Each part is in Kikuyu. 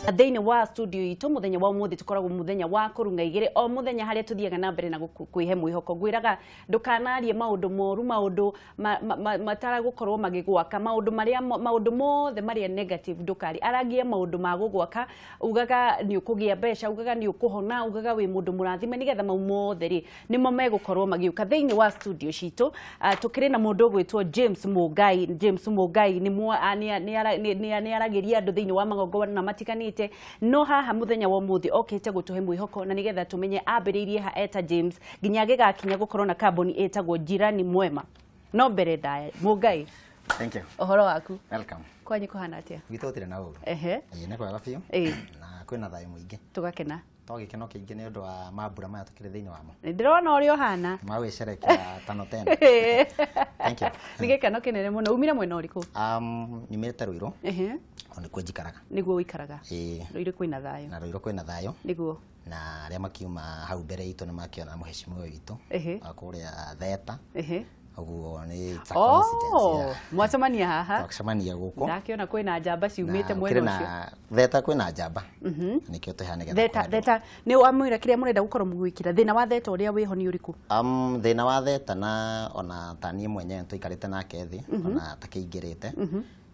Thĩinĩ wa studio itũ mũthenya wa ũmũthĩ tũkoragwo mũthenya wa kũrung'a igĩrĩ o mũthenya harĩa tũthiaga na mbere na kwĩhe mwĩhoko. Ngwĩraga ndũkanarie maũndũ moru, maũndũ mataragũkorwo magĩgwaka, maũndũ marĩa maũndũ mothe marĩa negative ndũkari aragie maũndũ ma gũgwaka. Ugaga nĩ ũkũgĩa mbeca, ugaga nĩ ũkũhona, ugaga wĩ mũndũ mũrathime, nĩgetha mau mothe rĩ nĩmo megũkorwo magĩũka thĩinĩ wa studio citũ. Tũkĩrĩ na mũndũ ũgwĩtwo James Mũngai. James Mũngai nĩ aragĩria andũ thĩinĩ wa magongona matiganĩte, no haha mũthenya wa ũmũthĩ okĩte gũtũhe mwĩhoko na nĩgetha tũmenye ambĩrĩirie ha eta James nginya agĩgakinya gũkorwo na kambuni ĩtagwo Jirani Mwema. No mbere ndaya, Mũngai. Thank you. Ũhoro waku? Welcome. Kwanyu kũhana atĩa? Gwitũ gũtirĩ na ũru. Ĩĩ, nĩ kwega biũ. Na kwĩna thayũ mũingĩ. Tũgakena. To gĩkeno kĩingĩ nĩ ũndũ wa mambura maya tũkĩrĩ thĩinĩ wamo. Nĩ ndĩrona ũrĩa ũhana. Ma gwĩcerekera tano tena. Thank you. Nĩ gĩkeno kĩnene mũno. Umire mwena ũrĩkũ? Nyumĩte Ruiru. O nĩkuo njikaraga. Nĩguo ũikaraga? Ĩĩ. Ruiru kwĩna thayũ. Na Ruiru kwĩna thayũ. Nĩguo. Na arĩa makiuma hau mbere itũ nĩ makĩona mũheshimiwa witũ wa kũrĩa Theta. Ũguo nĩ it's a coincidence, yeah. Mwacemania haha. Twacemania gũkũ. Ndakĩona kwĩna njamba ciumĩte mwena ũcio. Theta kwĩna njamba. Nĩkĩo twĩ haha nĩgetha Theta, kũhe andũ. Theta nĩ wamwĩra kĩrĩa mũrenda gũkorwo mũgĩkĩra. Thĩna wa Theta ũrĩa wĩho nĩ ũrĩkũ? Thĩna wa Theta na ona ta niĩ mwenyewe tũikarĩte nake thĩ, ona takĩingĩrĩte,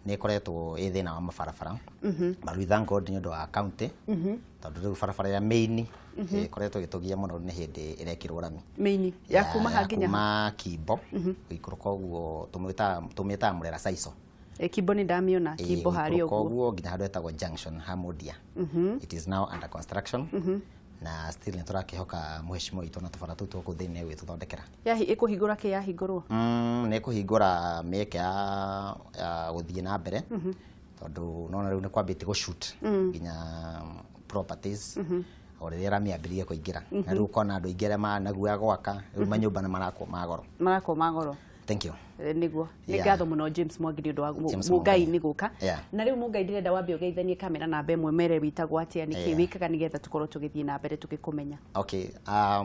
nĩ ĩkoretwo ĩ thĩna wa mabarabara. But we thank God nĩ ũndũ wa county, tondũ rĩu barabara ya main ĩkoretwo ĩgĩtũgia mũno nĩ hĩndĩ ĩrekĩrwo rami. Main ya kuma ha nginya ha? Kuma Kimbo gũikũrũka ũguo, tũmĩtaga Mũrera Saico. Kimbo nĩ ndamĩona, Kimbo harĩa gũikũrũka ũguo. Ũguo nginya handũ hetagwo junction ha Mundia. It is now under construction. Na still nĩ tũrakĩhoka mũheshimiwa witũ na tũbara tũu tũkũ thĩinĩ gwĩtũthondekera. Yahi ĩkũhingũra kĩ yahingũrwo? Nĩ kũhingũra mĩeke ya gũthiĩ na mbere, tondũ nona rĩu nĩ kwambĩtie gũ-shoot nginya properties o rĩrĩa ramĩambĩrĩria kũingĩra, na rĩu ũkona andũ aingĩ arĩa managuoya gwaka rĩu manyũmba nĩ marakwo ma goro. Marakwo ma goro. Thank you. Nĩguo. Nĩ ngatho mũno James Mwangi nĩ ũndũ wa James Mũngai Mũngai. nĩ gũka. Na rĩu Mũngai ndĩrenda wambe ũgeithanie kamera namba ĩmwe mere wĩtagwo atĩa, nĩkĩ wĩkaga, nĩgetha tũkorwo tũgĩthiĩ na mbere tũgĩkũmenya. Okay,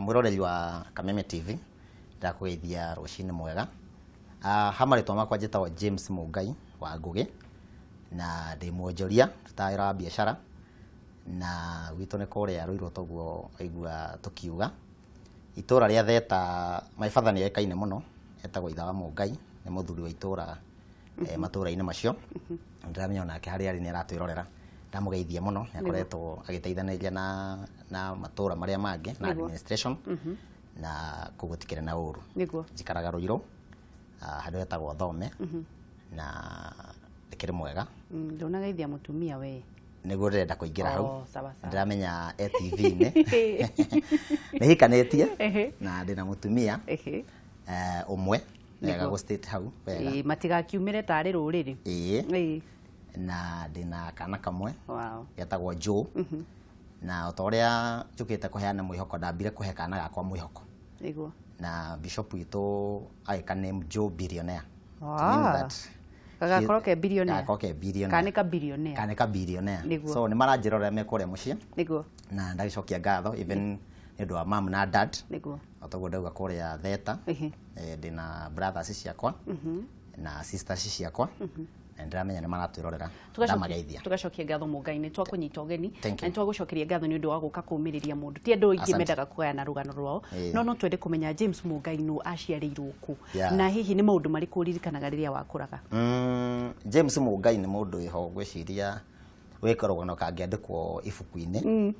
mwĩroreri wa Kameme TV, ndakũgeithia rũcinĩ mwega. Ha marĩtwa makwa njĩtagwo James Mũngai wa Ngũgĩ, na ndĩ mwonjoria, ndutaga wĩra wa biacara, na gwitũ nĩ kũrĩa Ruiru toguo waigua tũkiuga. Itũra rĩa Theta, my father nĩ oĩkaine mũno, etagwo Itha wa Mũngai, nĩ mũthuri wa itũra matũra-inĩ macio. Ndĩramenya onake harĩa arĩ nĩ aratwĩrorera. Ndamũgeithia mũno, nĩ akoretwo agĩteithanĩria na matũra marĩa mangĩ na administration, na koguo tikĩrĩ na ũru. Njikaraga Ruiru, handũ hetagwo Thome, na ndĩkĩrĩ mwega. Ndũnageithia mũtumia we. Nĩguo ndĩrenda kũingĩra hau. Oh, sawa sawa. Ndĩramenya e TV-inĩ. Nĩ hikanĩtie na ndĩna mũtumia ũmwe, wega gũ state hau wega. Matigakiumĩre tarĩ rũrĩrĩ. Ĩĩ. Na ndĩna kana kamwe getagwo Joe. Na o ta ũrĩa njũkĩte kũheana mwĩhoko, ndambire kũhe kana gakwa mwĩhoko. Na bishop witũ agĩka name Joe Billionaire. To mean that Gagakorwo ke billionaire. Gagakorwo ke billionaire. Kana nĩ ka billionaire. Kana nĩ ka billionaire. So nĩ maranjĩra ũrĩa me kũrĩa mũciĩ. Na ndagĩcokia ngatho even nĩ ũndũ wa mom na dad. O toguo ndauga kũrĩa Theta. Ndĩna brothers ciakwa na sisters ciakwa. Na ndĩramenya nĩ maratwĩrorera. Ndamageithia. Tũgacokia ngatho Mũngai, nĩ twakũnyita ũgeni. Thank you. Na nĩ twagũcokeria ngatho nĩ ũndũ wa gũka kũũmĩrĩria mũndũ. Ti andũ aingĩ mendaga kũgayana rũgano rwao. No twende kũmenya James Mũngai nũ, aciarĩirwo kũ? Na hihi nĩ maũndũ marĩkũ ũririkanaga rĩrĩa wakũraga? James Mũngai nĩ mũndũ wĩho ngwĩciria wĩ karũgano kangĩandĩkwo ibuku-inĩ.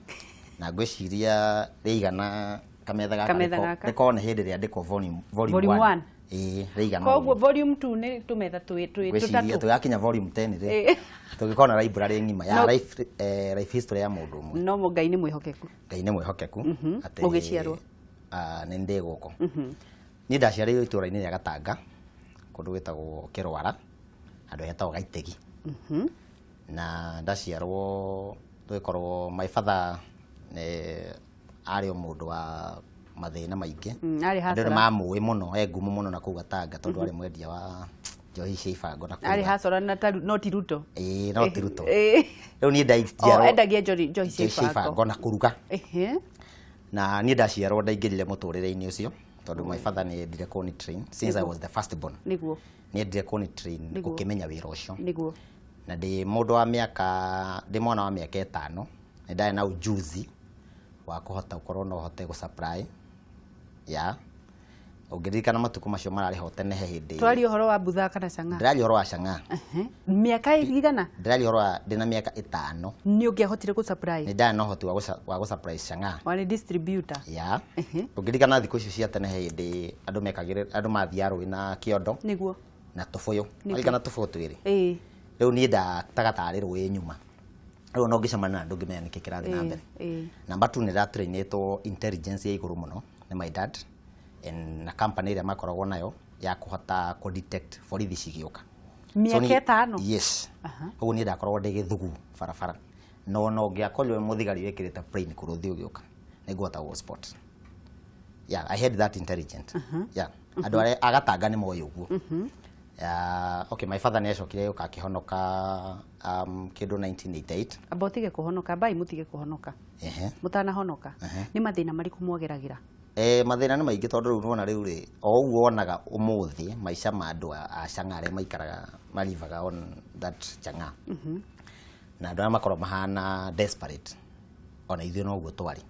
Na ngwĩciria rĩigana kametha gaka Kametha gaka. rĩkorwo nĩ hĩndĩ rĩandĩkwo volume Volume 1. 1. Ĩĩ, rĩigana Koguo ũguo. volume 2 nĩ tũmetha twĩ Ngwĩciria tũtatũ. tũgakinya volume 10 rĩ, tũgĩkorwo na library ng'ima ya life history ya mũndũ ũmwe. No Mũngai nĩ mwĩhokeku. Ngai nĩ mwĩhokeku atĩ Ũgĩciarwo? Nĩ ndĩ gũkũ. Niĩ ndaciarĩirwo itũũra-inĩ rĩa Gatanga, kũndũ gwĩtagwo Kĩrwara, handũ hetagwo Gaitegi. Na ndaciarwo tũgĩkorwo my father nĩ arĩ o mũndũ wa mathĩna maingĩ. Arĩ Andũ nĩ hustler. mamũĩ mũno, e ngumo mũno na kũu Gatanga tondũ arĩ mwendia wa njohi cia ibango na Arĩ kũruga. hustler na no ti Ruto. Ĩĩ, no ti Ruto. Rĩu niĩ ndaciarwo Oh, endagia njohi cia njohi cia ibango. ibango na kũruga. Na niĩ ndaciarwo ndaingĩrire mũtũrĩre-inĩ ũcio tondũ my father nĩ endire kũni train since I was the first born. Nĩ endire kũni train gũkĩmenya wĩra ũcio. Na ndĩ mũndũ wa mĩaka, ndĩ mwana wa mĩaka 5, nĩ ndarĩ na ujuzi wa kũhota gũkorwo no hote gũ supply. Yeah. Ũngĩririkana matukũ macio mararĩ ho tene he hĩndĩ. Twaria ũhoro wa buthaa kana chang'aa? Ndĩraria ũhoro wa chang'aa. Mĩaka igana? Ndĩraria ũhoro wa ndĩna mĩaka 5. Nĩ ũngĩahotire gũ supply? Nĩ ndarĩ na ũhoti wa gũ supply chang'aa. Warĩ distributor? Yeah. Ũngĩririkana thikũ icio cia tene he hĩndĩ andũ mekagĩrĩra, andũ mathiaga rũĩ na kĩondo. Nĩguo. Na tũbũyũ. Ũririkana tũbũyũ twĩrĩ? Ĩĩ. Rĩu niĩ ndataga tarĩ rũĩ nyuma. Rĩu no ngĩcemania na andũ ngĩmenya nĩkĩ kĩrathiĩ na mbere. Number 2, nĩ ndatrainĩtwo intelligence ya igũrũ mũno nĩ my dad na company ĩrĩa makoragwo nayo ya kũhota kũ detect borithi cigĩũka. Mĩaka 5? Yes. Ũguo niĩ ndakoragwo ndĩ gĩthugu barabara. No no ngĩakorirwo mũthigari wĩkĩrĩte plane kũrũthi ũgĩũka, nĩ ngũhota gũ spot. Yeah, I had that intelligent. Yeah. Andũ arĩa agatanga nĩ moĩ ũguo. Okay, my father nĩ acokire gũka akĩhonoka kĩndũ 1988. Amba ũtige kũhonoka, ambai mũtige kũhonoka. Mũtanahonoka. Nĩ mathĩna marĩkũ mwageragĩra? Mathĩna nĩ maingĩ tondũ rĩu nĩwona rĩu rĩ, o ũguo wonaga ũmũthĩ maica ma andũ a chang'aa arĩa maikaraga marivaga on that chang'aa. Na andũ arĩa makoragwo mahana desperate, ona ithuĩ noguo twarĩ.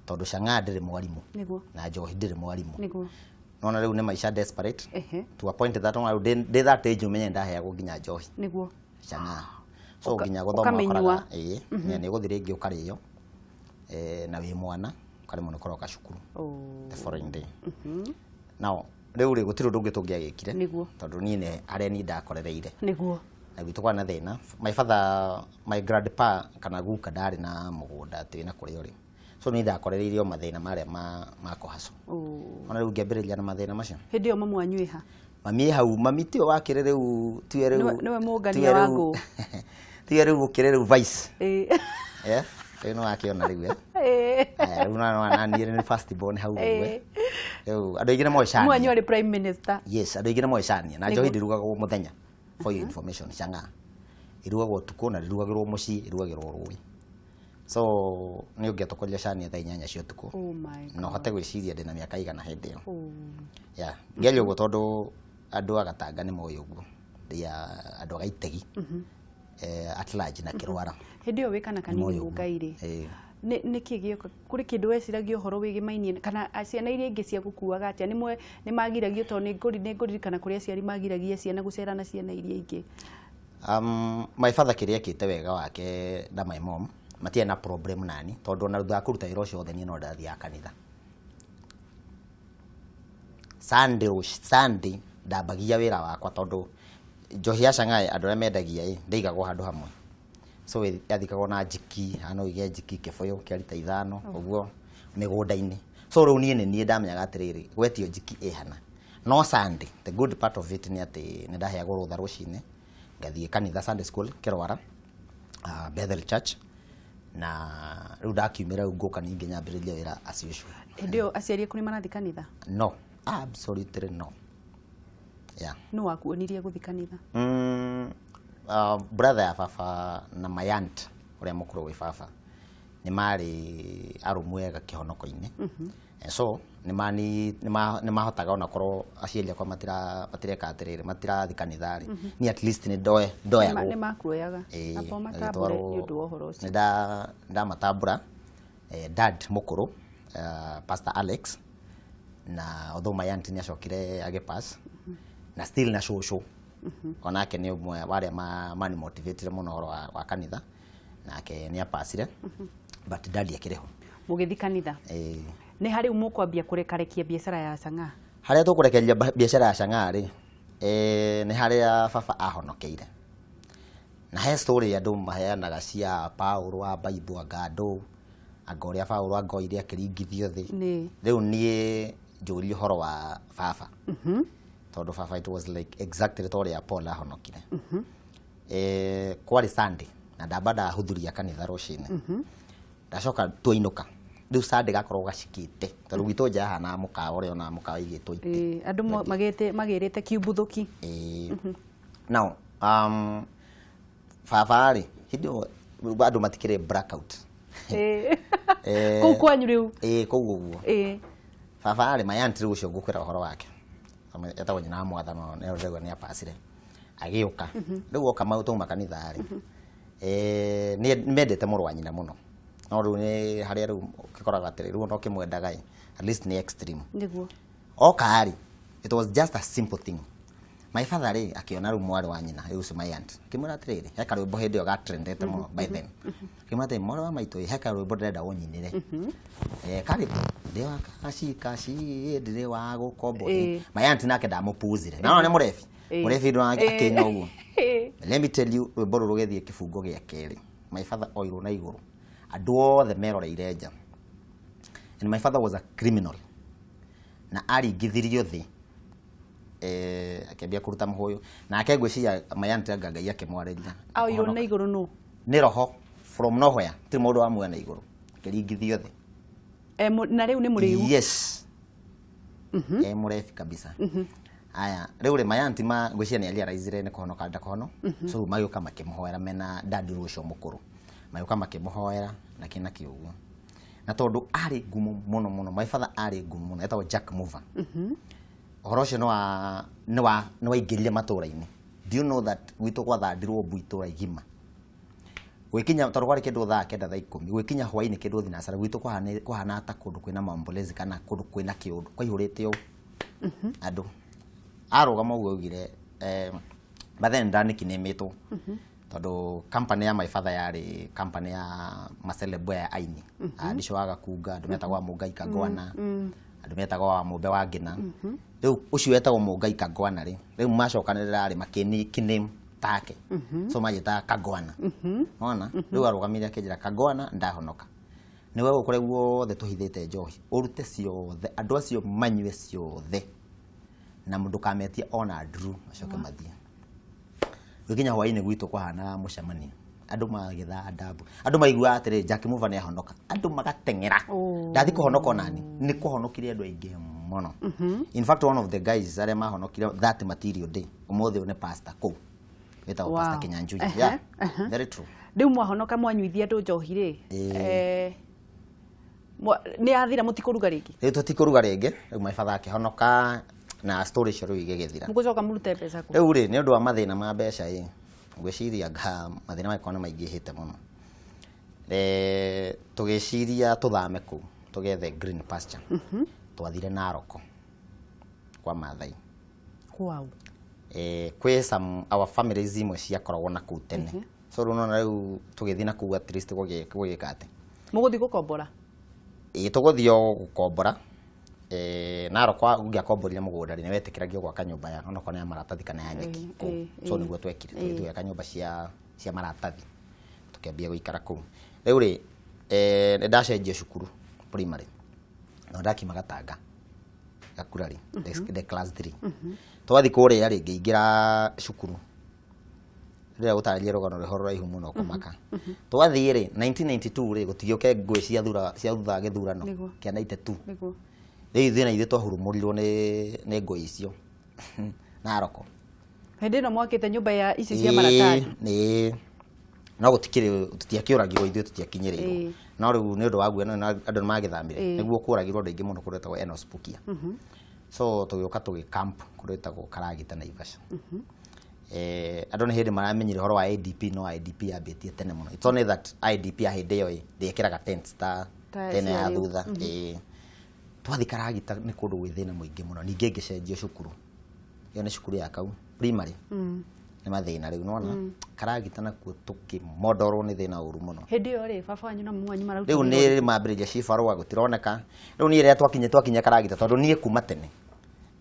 Tondũ chang'aa ndĩrĩ mwarimũ. Nĩguo. Na njohi ndĩrĩ mwarimũ. Nĩguo. Nona rĩu nĩ maica desperate. To a point that ona rĩu ndĩ that age ũmenye ndaheagwo nginya njohi. Nĩguo. Chang'aa. So nginya gũthoma ũkoraga, ĩĩ, nĩ ũgũthiĩ rĩngĩ ũkarĩo, na wĩ mwana ũkaremwo nĩ kũroka cukuru. The following day. Now, rĩu rĩ gũtirĩ ũndũ ũngĩ tũngĩagĩkire. Nĩguo. Tondũ niĩ nĩ harĩa niĩ ndakorereire. Nĩguo. Na gwitũ kwarĩ na thĩna. My father, my grandpa kana guka ndarĩ na mũgũnda atĩ na kũrĩa ũrĩ. So niĩ ndakorereirio mathĩna marĩa ma kũhacwo. Ona rĩu ngĩambĩrĩria na mathĩna macio. Hĩndĩ ĩyo mamu wanyu ĩha? Mami ĩ hau, mami tiwe wakĩrĩ rĩu, tiwe rĩu. Nĩwe mũngania wa ngũ. Tiwe rĩu ũkĩrĩ rĩu vice. Eh, rĩu nĩ wakĩona rĩu, eh? Aya, rĩu no niĩ nĩ first born hau ũguo, eh? Rĩu andũ aingĩ nĩ moĩ Shania. Mwanyu arĩ prime minister. Yes, andũ aingĩ nĩ moĩ Shania. Na njohi ndĩrugagwo mũthenya. For your information, chang'aa. Ĩrugagwo ũtukũ na ndĩrugagĩrwo mũciĩ, ĩrugagĩrwo rũĩ. So nĩ ũngĩatokoria Shania thaa 8 cia ũtukũ. Oh my God. Na ũhote gwĩciria ndĩna mĩaka igana hĩndĩ ĩyo. Oh. Yeah, ngĩaria ũguo tondũ andũ a Gatanga nĩ moĩ ũguo. Ndĩ andũ a Gaitegi. At large na Kĩrwara. Hĩndĩ ĩyo wĩ kana kanini Nĩ moĩ ũguo. Mũngai rĩ. Nĩ kĩ gĩoka, kũrĩ kĩndũ weciragia ũhoro wĩgĩmainie kana ciana iria ingĩ ciagũkuaga atĩa? Nĩ magiragio tondũ nĩ ngũririkana kũrĩ aciari magiragia ciana gũcera na ciana iria ingĩ. My father kĩrĩa ekĩte wega wake na my mom matiarĩ na problem nani tondũ ona thutha wa kũruta wĩra ũcio wothe niĩ no ndathiaga kanitha. Sunday ndambagia wĩra wakwa tondũ njohi ya chang'aa andũ arĩa mendagia ĩ ndĩigagwo handũ hamwe. So yathikagwo na njiki, haha no ũige njiki kĩbũyũ kĩa rita 5 ũguo mĩgũnda-inĩ. So rĩu niĩ nĩ niĩ ndamenyaga atĩrĩrĩ gwetio njiki ĩhana. No Sunday, the good part of it nĩ atĩ nĩ ndaheagwo rũtha rũcinĩ ngathiĩ kanitha Sunday school Kĩrwara, Bethel Church, na rĩu ndakiumĩra rĩu ngũka ningĩ nyambĩrĩrie wĩra as usual. Hĩndĩ ĩyo aciari aku nĩ marathiĩ kanitha? No, absolutely no. Yeah. Nũ wakuonirie gũthiĩ kanitha? Brother ya baba na my aunt ũrĩa mũkũrũ wĩ baba nĩ marĩ arũmu ega kĩhonoko-inĩ. And so nĩ mahotaga ona korwo aciari akwa matireka atĩrĩrĩ, matirathiĩ kanitha rĩ, niĩ at least nĩ ndoyagwo. Nĩ makuoyaga. Ĩĩ, Amba ũmatambũre agĩtwarwo nĩ ũndũ wa ũhoro ũcio. Nĩ ndamatambũra, dad mũkũrũ, Pastor Alex, na although my aunt nĩ acokire agĩpass, na still na cũcũ. Onake nĩ ũmwe wa arĩa mani motivated mũno ũhoro wa kanitha, nake nĩ apasire, but dad akĩrĩ ho. Mũgĩthiĩ kanitha? Ĩĩ. Nĩ harĩ mũkwambia kũrekarekia biacara ya chang'aa? Harĩa tũkũrekereria biacara ya chang'aa rĩ, nĩ harĩa baba ahonokeire. Na he story andũ maheanaga cia Paũlũ wa Bible anga andũ, anga ũrĩa Paũlũ angoire akĩringithio thĩ. Rĩu niĩ njũrie ũhoro wa baba. Tondũ baba it was like exactly ta ũrĩa Paul ahonokire. Kwarĩ Sunday na ndamba ndahuthuria kanitha rũcinĩ. Ndacoka twainũka. Rĩu Sunday gakorwo gacikĩte. Tondũ gwitũ nja hahana mũkawa ũrĩa ona mũkawa igĩtwo itĩ. Andũ magĩrĩte kiumbuthũki. Now, baba rĩ, hĩndĩ ĩyo andũ matikĩrĩ blackout. Kũu kwanyu rĩu? Ĩĩ, kũu ũguo. Baba rĩ, my aunt rĩu ũcio ngũkwĩra ũhoro wake. Etagwo nyina wa mwathano, nĩ ndĩraigua nĩ apacire. Agĩũka rĩu oka twauma kanitha rĩ, nĩ mendete mũrũ wa nyina mũno, no rĩu nĩ harĩa rĩu ũgĩkoraga atĩrĩ rĩu no kĩmwendaga ĩ, at least nĩ extreme. Nĩguo. Oka rĩ, it was just a simple thing. My father rĩ akĩona rĩu mwarĩ wa nyina rĩu ũcio my aunt, akĩmwĩra atĩrĩrĩ, he karwĩmbo hĩndĩ ĩyo gatrendete mũno by then, akĩmwĩra atĩrĩ, mwarĩ wa maitũ ĩ, he karwĩmbo ndĩrenda ũnyinĩre, karĩkũ? Ndĩ wa kaci kaci ndĩrĩ wa gũkombo. My aunt nake ndamũpuzire, no nĩ mũrebi. Mũrebi ndũ akĩnyua ũguo. Let me tell you, rwĩmbo rũrũ rũgĩthiĩ kĩbungo gĩa kerĩ, my father oirwo na igũrũ, andũ othe meroreire nja, and my father was a criminal, na aringithirio thĩ, akĩambia kũruta mũhũyũ nake. Ngwĩciria my aunt anga Ngai akĩmwarĩria. Aoirwo na igũrũ nũ? Nĩ roho from nowhere, tirĩ mũndũ wamuoya na igũrũ, akĩringithio thĩ. Na rĩu nĩ mũrĩu? Yes, mũrebi kabisa. Aya rĩu rĩ, my aunt ma ngwĩciria nĩ arealizire nĩ kũhonoka ndakohono, so rĩu magĩũka makĩmũhoera mena dadi ũcio mũkũrũ, magĩũka makĩmũhoera na kĩ na kĩ ũguo. Na tondũ arĩ ngumo mũno mũno, my father arĩ ngumo mũno, etagwo Jack Mover, ũhoro ũcio nĩ waingĩrire matũra-inĩ. Do you know that gwitũ gwathandirwo mbu itũra igima gwĩkinya, tondũ kwarĩ kĩndũ thaa 9, thaa 10, gwĩkinya hwaĩ-inĩ kĩndũ thinacara, gwitũ kwahana ta kũndũ kwĩna maombolezi kana kũndũ kwĩna kĩũndũ, kwaihũrĩte ũũ andũ. Arũgama ũguo augire, but then ndanikinĩmĩtwo tondũ company ya my father yarĩ company ya macelebo ya aini, Andisho wa Gakunga, andũ metagwo wa Mũngai Kangwana, andũ metagwo wa Mũmbe wa Ngĩna. Rĩu ũcio wetagwo Mũngai Kangwana rĩ, rĩu macokanĩrĩra rĩ makĩnickname take, so manjĩtaga Kangwana. Ona rĩu arũgamire akĩnjĩra, "Kangwana, ndahonoka nĩwe gũkũrĩa guothe tũhithĩte njohi, ũrute ciothe, andũ acio manyue ciothe na ndũkametie ona nduru, macoke mathiĩ." Gũkinya hwaĩ-inĩ gwitũ kwahana mũcemanio, andũ magĩtha ndambu, andũ maiguaga atĩrĩ Jack Mover nĩ ahonoka, andũ magateng'era. Oh. Ndathi kũhonoka onani nĩ kũhonokire andũ aingĩ mũno. In fact, one of the guys arĩa mahonokire that material day, ũmũthĩ ũyũ nĩ pastor kũu, wĩtagwo Pastor Kinyanjui. Yeah, very true. Rĩu mwahonoka mwanyuithia andũ njohi rĩ, nĩ yathira, mũtikũruga rĩngĩ? Rĩu tũtikũruga rĩngĩ. Rĩu my father akĩhonoka na story icio rĩu igĩgĩthira. Mũgũcoka mũrute mbeca kũ? Rĩu rĩ, nĩ ũndũ wa mathĩna ma mbeca ĩ, ngwĩciria nga mathĩna magĩkorwo nĩ maingĩhĩte mũno, tũgĩciria tũthame kũu tũgethe green pasture. Twathire Naroko kwa Maathai. Kwao? Kwĩ some our families imwe ciakoragwo na kũu tene, so rĩu nona rĩu tũgĩthiĩ na kũu at least gũgĩka atĩ Mũgũthiĩ gũkombora? Ĩ, tũgũthiĩ o gũkombora. Narok ũngĩakomborire mũgũnda rĩ, nĩwetĩkĩragio gwaka nyũmba ya onokorwo nĩ ya maratathi kana ya nyeki kũu. So nĩguo twekire, tũgĩthiĩ tũgĩaka nyũmba cia maratathi, tũkĩambia gũikara kũu. Rĩu rĩ, nĩ ndacenjio cukuru primary, no ndakiuma Gatanga Gakurari ndĩ class 3. Twathiĩ kũrĩa rĩ, ngĩingĩra cukuru rĩrĩa gũtarĩria rũgano rũho rũraihu mũno kũmaka. Twathiĩ rĩ, 1992 rĩ, gũtigĩũke ngũĩ cia thura cia thutha wa gĩthurano kĩa 92. Rĩu ithuĩ na ithuĩ twahurumũrirwo nĩ ngũĩ icio Naroko. Hĩndĩ ĩno mwakĩte nyũmba ya ici cia maratathi? Ĩĩ, no gũtikĩrĩ, tũtiakĩũragirwo ithuĩ, tũtiakinyĩrĩirwo. No rĩu nĩ ũndũ wa guo andũ nĩ magĩthamire nĩguo kũragirwo andũ aingĩ mũno kũrĩa gwĩtagwo Enos Pukia. So tũgĩũka tũgĩ camp kũrĩa gwĩtagwo Karagita, Naivasha. Andũ nĩ hĩndĩ maramenyire ũhoro wa IDP, no IDP yambĩtie tene mũno. It's only that IDP ya hĩndĩ ĩyo ĩ ndĩekĩraga tents ta Ta tene ya cia rĩu. thutha. Twathiĩ Karagita nĩ kũndũ gwĩ thĩna mũingĩ mũno. Ningĩ ngĩcenjio cukuru, ĩyo nĩ cukuru ya kau primary, nĩ mathĩna rĩu nona Karagita nakuo tũkĩmondorwo nĩ thĩna ũru mũno. Hĩndĩ ĩyo rĩ, baba wanyu na mami wanyu mararuta Rĩu wĩra nĩ mambĩrĩria cibarũa gũtironeka. Rĩu niĩ rĩrĩa twakinye Karagita, tondũ niĩ kuma tene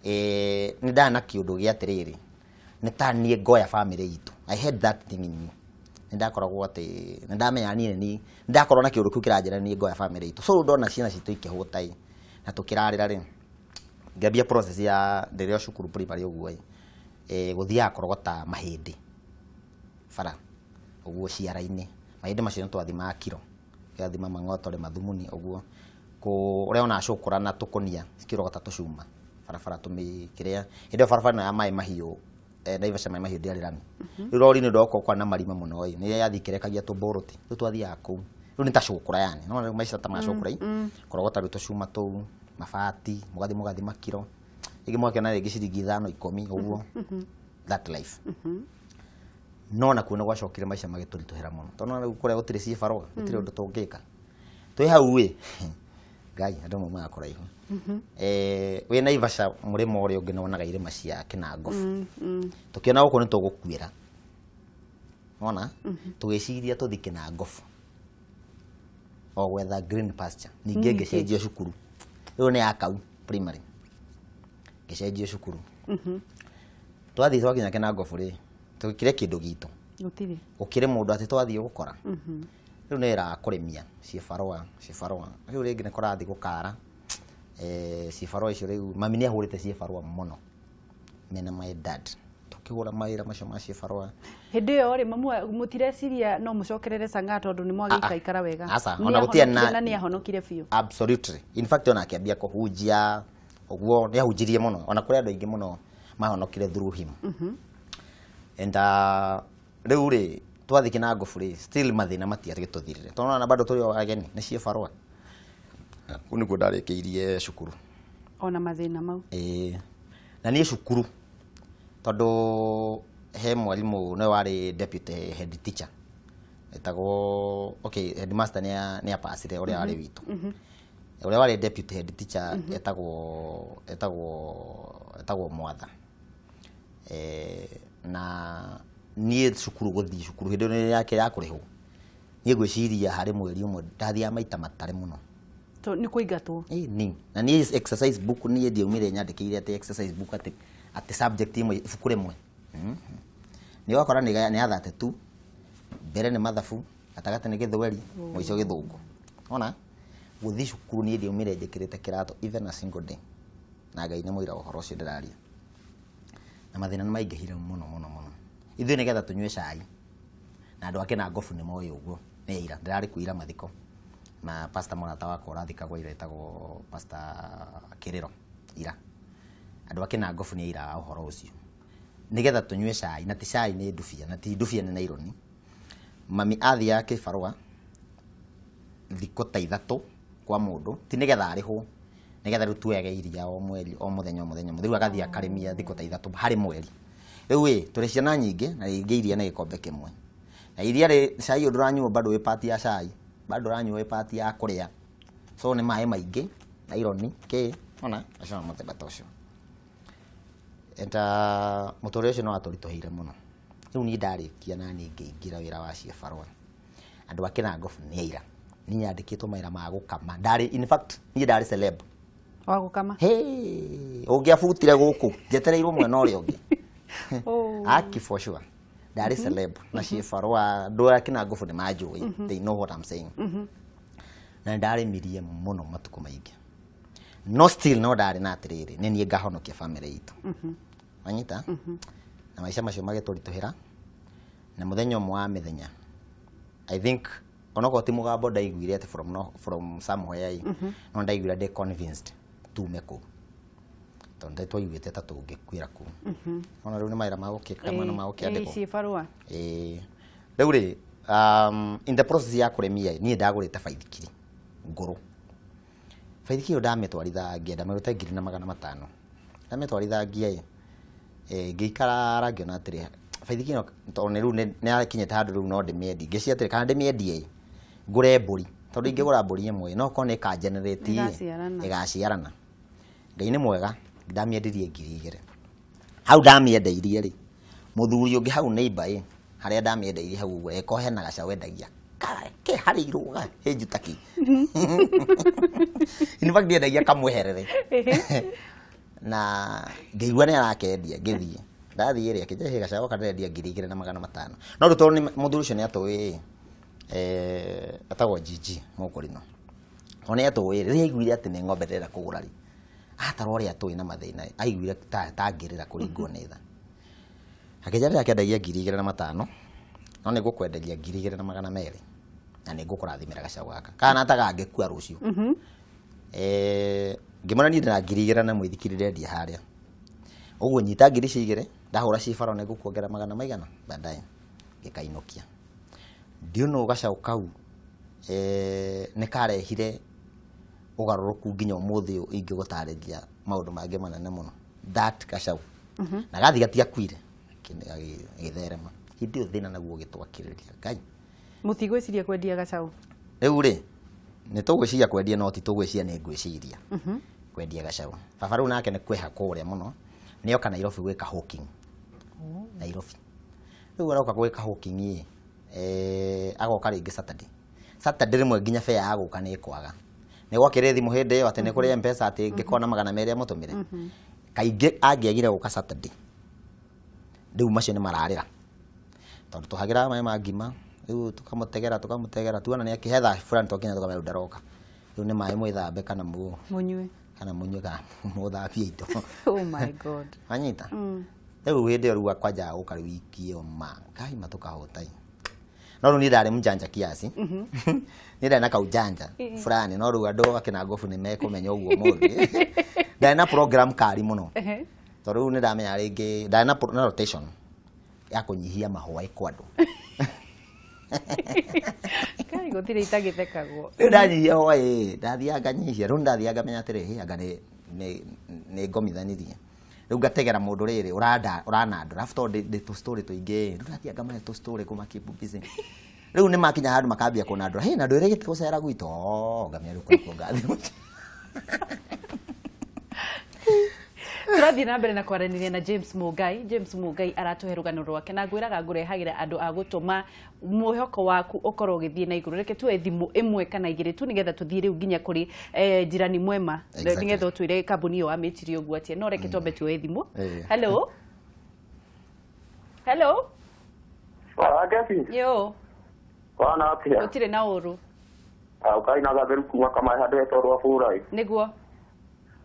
nĩ ndarĩ na kĩũndũ gĩa atĩrĩrĩ, nĩ ta niĩ ngoya family itũ. I had that thing in me. Nĩ ndakoragwo atĩ nĩ ndamenya niĩ nĩ ndakorwo na kĩũndũ kĩu kĩranjĩra niĩ ngoya family itũ. So rĩu ndona ciana citũ ikĩhũta ĩ na tũkĩrarĩra rĩ, ngĩambia process ya ndĩrĩ o cukuru primary ũguo ĩ, gũthiaga kũrogota mahĩndĩ bara ũguo ciara-inĩ. Mahĩndĩ macio nĩ twathimaga kiro, tũgathima mang'otore mathumuni ũguo kũ ũrĩa ona cũkũra na tũkũnia cikĩrogota tũcuma barabara tũmĩ kĩrĩa. Hĩndĩ ĩyo barabara ĩno ya maĩ mahiũ, Naivasha maĩ mahiũ, ndĩarĩ rami. Rĩu rori nĩ ũndũ wa gũkorwo kwarĩ na marima mũno ĩ, nĩ yathiĩ ĩkĩrekagia tũmbũrũti. Rĩu twathiaga kũu, rĩu nĩ ta cũkũra yani, no rĩu maica ta ma cũkũra i kũrogota rĩu tũcuma tũu, mabati, mũgathiĩ mũgathima kiro, rĩngĩ mũgakĩona rĩngĩ ciringi 5, 10 ũguo. that life. No nakuo nĩ gwacokire maica magĩtũritũhĩra mũno tondũ rĩu kũrĩa gũtirĩ cibarũa, gũtirĩ ũndũ tũngĩka twĩ hau ĩ Ngai andũ maumaga kũraihu. Wĩ Naivasha mũrĩmo ũrĩa ũngĩ nĩwonaga irĩma cia Kĩnangobu. Tũkĩona gũkũ nĩ tũgũkuĩra, wona tũgĩciria tũthi Kĩnangobu o gwetha green pasture. Ningĩ ngĩcenjio cukuru, rĩu nĩ ya Kau primary, ngĩcenjio cukuru. Twathiĩ twakinya Kĩnangobu rĩ, tũgĩkire kĩndũ gitũ gũtirĩ gũkĩrĩ mũndũ atĩ twathiĩ gũkora rĩu nĩ wĩra wa kũrĩmia cibarũa cibarũa. Rĩu rĩngĩ nĩ kũrathiĩ gũkara cibarũa icio. Rĩu mami nĩ ahũrĩte cibarũa mũno mena my dad, tũkĩhũra mawĩra macio ma cibarũa. Hĩndĩ ĩyo rĩ, mamu mũtireciria no mũcokerere Sang'aa tondũ nĩ mwagĩikaikara wega? Aca, Nĩ ona gũtirĩ na- ahonokire na nĩ ahonokire biũ? Absolutely. In fact, ona akĩambia kũhunjia ũguo, nĩ ahunjirie mũno, ona kũrĩ andũ aingĩ mũno mahonokire through him. And rĩu rĩ, twathiĩ Kĩnangobu rĩ, still mathĩna matiagĩtũthirire tondũ ona bado tũrĩ o ageni nĩ cibarũa. Kũu nĩkuo ndarĩkĩirie cukuru. Ona mathĩna mau? Ĩĩ, na niĩ cukuru tondũ he mwarimũ nĩwe warĩ deputy head teacher etagwo, okay, headmaster nĩ apacire ũrĩa warĩ witũ, ũrĩa warĩ deputy head teacher etagwo Mwatha. Na niĩ cukuru, gũthiĩ cukuru hĩndĩ ĩyo yake ya kũrĩhwo, niĩ ngwĩciria harĩ mweri ũmwe ndathiaga maita matarĩ mũno. Nĩ kũingatwo? Ĩ ni na niĩ exercise book, niĩ ndiaumire nyandĩkĩire atĩ exercise book atĩ subject ĩmwe ibuku rĩmwe. Nĩ ũgakora nĩ ya 32, mbere nĩ mathabu, gatagatĩ nĩ gĩthweri, mũico gĩthũngũ. Ona gũthiĩ cukuru niĩ ndiaumire njĩkĩrĩte kĩratũ even a single day, na Ngai nĩ mũira wa ũhoro ũcio ndĩraria. Na mathĩna nĩ maingĩhire mũno mũno mũno. Ithuĩ nĩgetha tũnyue cai, na andũ a Kĩnangobu nĩ moĩ ũguo, nĩ ira ndĩrarĩ kuo ira mathiko na pastor mũrata wakwa ũrathikagwo ira, etagwo Pastor Kĩrĩro. Ira andũ a Kĩnangobu nĩ aira a ũhoro ũcio. Nĩgetha tũnyue cai, na ti cai nĩ ndubia, na ti ndubia nĩ naironi, mami athiaga kĩbarũa thikũ ta 3 kwa mũndũ, ti nĩgetha arĩhwo, nĩgetha rĩu tuoyage iria o mweri, o mũthenya o mũthenya. Rĩu agathiĩ akarĩmia thikũ ta 3 harĩ mweri. Rĩu ĩ tũrĩ ciana nyingĩ, na rĩngĩ iria nĩ gĩkombe kĩmwe, na iria rĩ cai ũyũ ndũranyuo bado wĩ part ya cai, bado ũranyuo wĩ part ya kũrĩa, so nĩ maĩ maingĩ naironi kĩ ona acio mũthemba ta ũcio. And mũtũrĩre ũcio nĩ watũritũhĩire mũno. Rĩu niĩ ndarĩkia na niĩ ngĩingĩra wĩra wa cibarũa. Andũ a Kĩnangobu nĩ aira niĩ nyandĩkĩtwo mawĩra ma gũkama. Ndarĩ, in fact, niĩ ndarĩ celeb. Wa gũkama? Hey, ũngĩabutire gũkũ njetereirwo mwena ũrĩa ũngĩ. Aki for sure ndarĩ celeb na cibarũa. Andũ a Kĩnangobu nĩ manjũĩ, they know what I'm saying. Na ndarĩmirie mũno matukũ maingĩ, no still no ndarĩ na atĩrĩrĩ, nĩ niĩ ngahonokia family itũ, wanyita. Na maica macio magĩtũritũhĩra, na mũthenya ũmwe wa mĩthenya, I think onokorwo ti mũgambo ndaiguire atĩ from, no, from somewhere ĩ, no ndaiguire ndĩ convinced tume kũu tondũ twaiguĩte ta tũngĩkuĩra kũu. Ona rĩu nĩ mawĩra ma gũkĩka na ma gũkĩandĩkwo. Cibarũa. Ĩĩ, rĩu rĩ, in the process ya kũrĩmia, niĩ ndagũrĩte baithikiri ngũrũ. Baithikiri ĩyo ndamĩtwarithagia, ndamĩgũrĩte 1500. Ndamĩtwarithagia ĩ, ngĩikara ngĩona atĩrĩ, baithikiri ĩno tondũ nĩ rĩu nĩ yakinyĩte handũ rĩu no ndĩmĩendie. Ngĩciria atĩrĩ, kana ndĩmĩendie ĩ ngũre mbũri, tondũ ingĩgũra mbũri ĩmwe no korwo nĩ ĩka generate ĩ, Ĩgaciarana. Ĩgaciarana. Ngai nĩ mwega, ndamĩendirie 2000. Hau ndamĩendeirie rĩ, mũthuri ũngĩ hau neighbor ĩ, harĩa ndamĩendeirie hau ũguo eko hena gacaũ endagia ke harĩirwo hĩnju ta kĩ. In fact, ndiendagia kamweherere, na ngĩigua nĩ arakendia. Ngĩthiĩ, ndathiĩ rĩ, akĩnjĩra gacaũ gaka ndĩrendia 2500. No rĩu tondũ mũthuri ũcio nĩ atũĩ ĩ, etagwo Gigi Mũkũrinũ, o nĩ atũĩ. Rĩrĩa aiguire atĩ nĩ ng'ombe ndĩrenda kũgũra rĩ, atarwo ũrĩa atũĩ na mathĩna, aiguire ta ngĩrĩra kũringwo nĩ tha. Akĩnjĩra akĩendagia 2500, no nĩ ngũkwenderia 2200 na nĩ ngũkũrathimĩra gacaũ gaka kana ta gangĩkua rũciũ. Ngĩmwĩra niĩ ndĩna 2000 na mũithikiri ndendia harĩa ũguo, nyita ngiri icio igĩrĩ, ndahũra cibaro nĩ ngũkuongerera magana maigana baadaye. Ngĩkainũkia. Ndiũnũ gacaũ kau nĩ karehire ũgarũrũku nginya ũmũthĩ ũyũ ingĩgũtarĩria maũndũ mangĩ manene mũno. That gacaũ na gathi gatiakuire. Agĩtherema hĩndĩ ĩyo thĩna naguo ũgĩtwakĩrĩria Ngai. Mũtigwĩciria kwendia gacaũ? Rĩu rĩ nĩ tũgwĩciria kwendia, no ti tũgwĩciria, nĩ ngwĩciria kwendia gacaũ. Baba rĩu nake nĩ kwĩha kũrĩa mũno, nĩoka Nairobi gwĩka hawking. Nairobi rĩu aroka gwĩka hawking ĩ, agoka rĩngĩ Saturday. Saturday rĩmwe nginya fare ya gũka nĩ kwaga, nĩ gwakĩrĩ thimũ hĩndĩ ĩyo atĩ nĩ kũrĩ M-Pesa, atĩ ngĩkorwo na 200 amũtũmĩre. Kaingĩ angĩagire gũka Saturday, rĩu macio nĩ mararĩra tondũ tũhagĩraga maĩ ma ngima. Rĩu tũkamũtegera tuona nĩ akĩhetha fulani, twakinya tũkamera rĩu ndaroka, rĩu nĩ maĩ mwĩthambe kana mũnyue, kana mũnyue kana mũthambie indo. Oh my God. Wanyita? Rĩu hĩndĩ ĩyo rĩu kwanja gũka rĩu wiki ĩyo ma Ngai matũkahota no rĩu niĩ ndarĩ mjanja kiasi, niĩ ndarĩ na kaujanja fulani, no rĩu andũ akina ngobu nĩ mekũmenya ũguo mũthĩ ndarĩ na program kari mũno, tondũ rĩu nĩ ndamenya rĩngĩ ndarĩ na rotation ya kũnyihia mahwaĩ kwa andũ. Kai, gũtirĩ itagĩthekagwo. Rĩu ndanyihia hwaĩ, ndathiaga nganyihia, rĩu ndathiaga ngamenya atĩrĩ, hĩ anga nĩ ngomithanirie, rĩu ngategera mũndũ rĩrĩ ũranandũra, arabu tondũ ndĩ tũ story tũingĩ, rĩu ndathiaga ngamane tũ story kũma keep busy. Rĩu nĩ makinya handũ makambia kũnandũra, hĩ na ndwĩrĩgĩte gũcera gwitũ, oh, ngamenya rĩu kũrĩ ngathiĩ. Tũrathiĩ na mbere na kwaranĩria na James Mũngai. James Mũngai aratũhe rũgano rwake, na ngwĩraga ngũrehagĩra andũ a gũtũma mwĩhoko waku ũkorwo ũgĩthiĩ na igũrũ. Reke tuoe thimũ ĩmwe kana igĩrĩ tu nĩgetha tũthiĩ rĩu nginya kũrĩ Jirani Mwema, nĩgetha ũtwĩre kambuni ĩyo wamĩtirie ũguo atĩa, no reke twambe tuoe thimũ. Hello, hello. Wangeci. Yo. Wana atĩa? Gũtirĩ na ũru. Ũkai na gatheru kuma Kamaĩ handũ hetagwo rwa Bũrai. Nĩguo.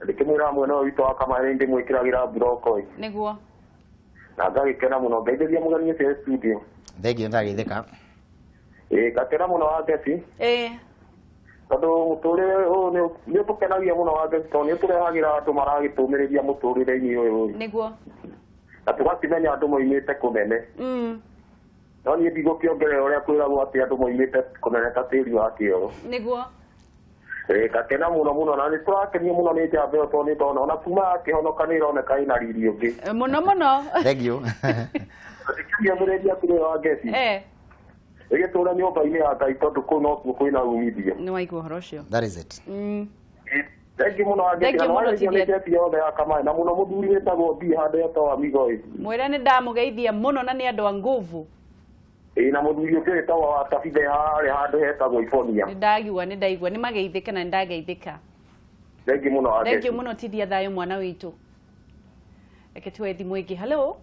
Ndĩkĩmwĩra mwena ũyũ witũ wa Kamaĩ ndĩmwĩkĩragĩra mburoko ĩ. Nĩguo. Na ngagĩkena mũno, ngeithĩria mũgeni ũcio studio. Thengiũ, nĩndagĩthĩka. Ĩĩ, ngakena mũno Wangeci. Tondũ mũtũrĩre ũyũ nĩ ũtũkenagia mũno Wangeci, tondũ nĩ ũtũrehagĩra andũ maragĩtũmĩrĩria mũtũrĩre-inĩ ũyũ. Nĩguo. Na tũgakĩmenya andũ moimĩte kũnene. No niĩ ndigũkĩongerera ũrĩa kwĩragwo atĩ andũ moimĩte kũnene ta tĩri wa kĩoro. Nĩguo. Ngakena mũno mũno, na nĩ tũrakenio mũno nĩ njamba ĩyo, tondũ nĩ ndona ona kuma akĩhonoka nĩ ĩroneka ĩna riri ũngĩ. Mũno mũno. Thengiũ. Ndĩkĩmĩrĩria atĩrĩ Wangeci. Ĩgĩtũra nyũmba-inĩ ya Ngai, tondũ kũu nokuo kwĩna umithio. Nĩ waigua ũhoro ũcio. That is it. Thengiũ mũno Wangeci, Thengiũ na mũno, warĩrio nĩ Tithia. keki yothe ya Kamaĩ, na mũno mũthuri wĩtagwo B handũ hetagwo Amigo ĩ. Mwĩre nĩ ndamũgeithia mũno na nĩ andũ a nguvu. Ĩĩ, na mũthuri ũngĩ wĩtagwo wa Tabitha harĩa handũ hetagwo Ibonia. Nĩ ndaigua, nĩ ndaigua nĩ mageithĩka na nĩ ndageithĩka. Thengiũ mũno Wangeci. Thengiũ mũno, tithia thayũ mwana witũ. Reke tuoe thimũ ĩngĩ. Hello,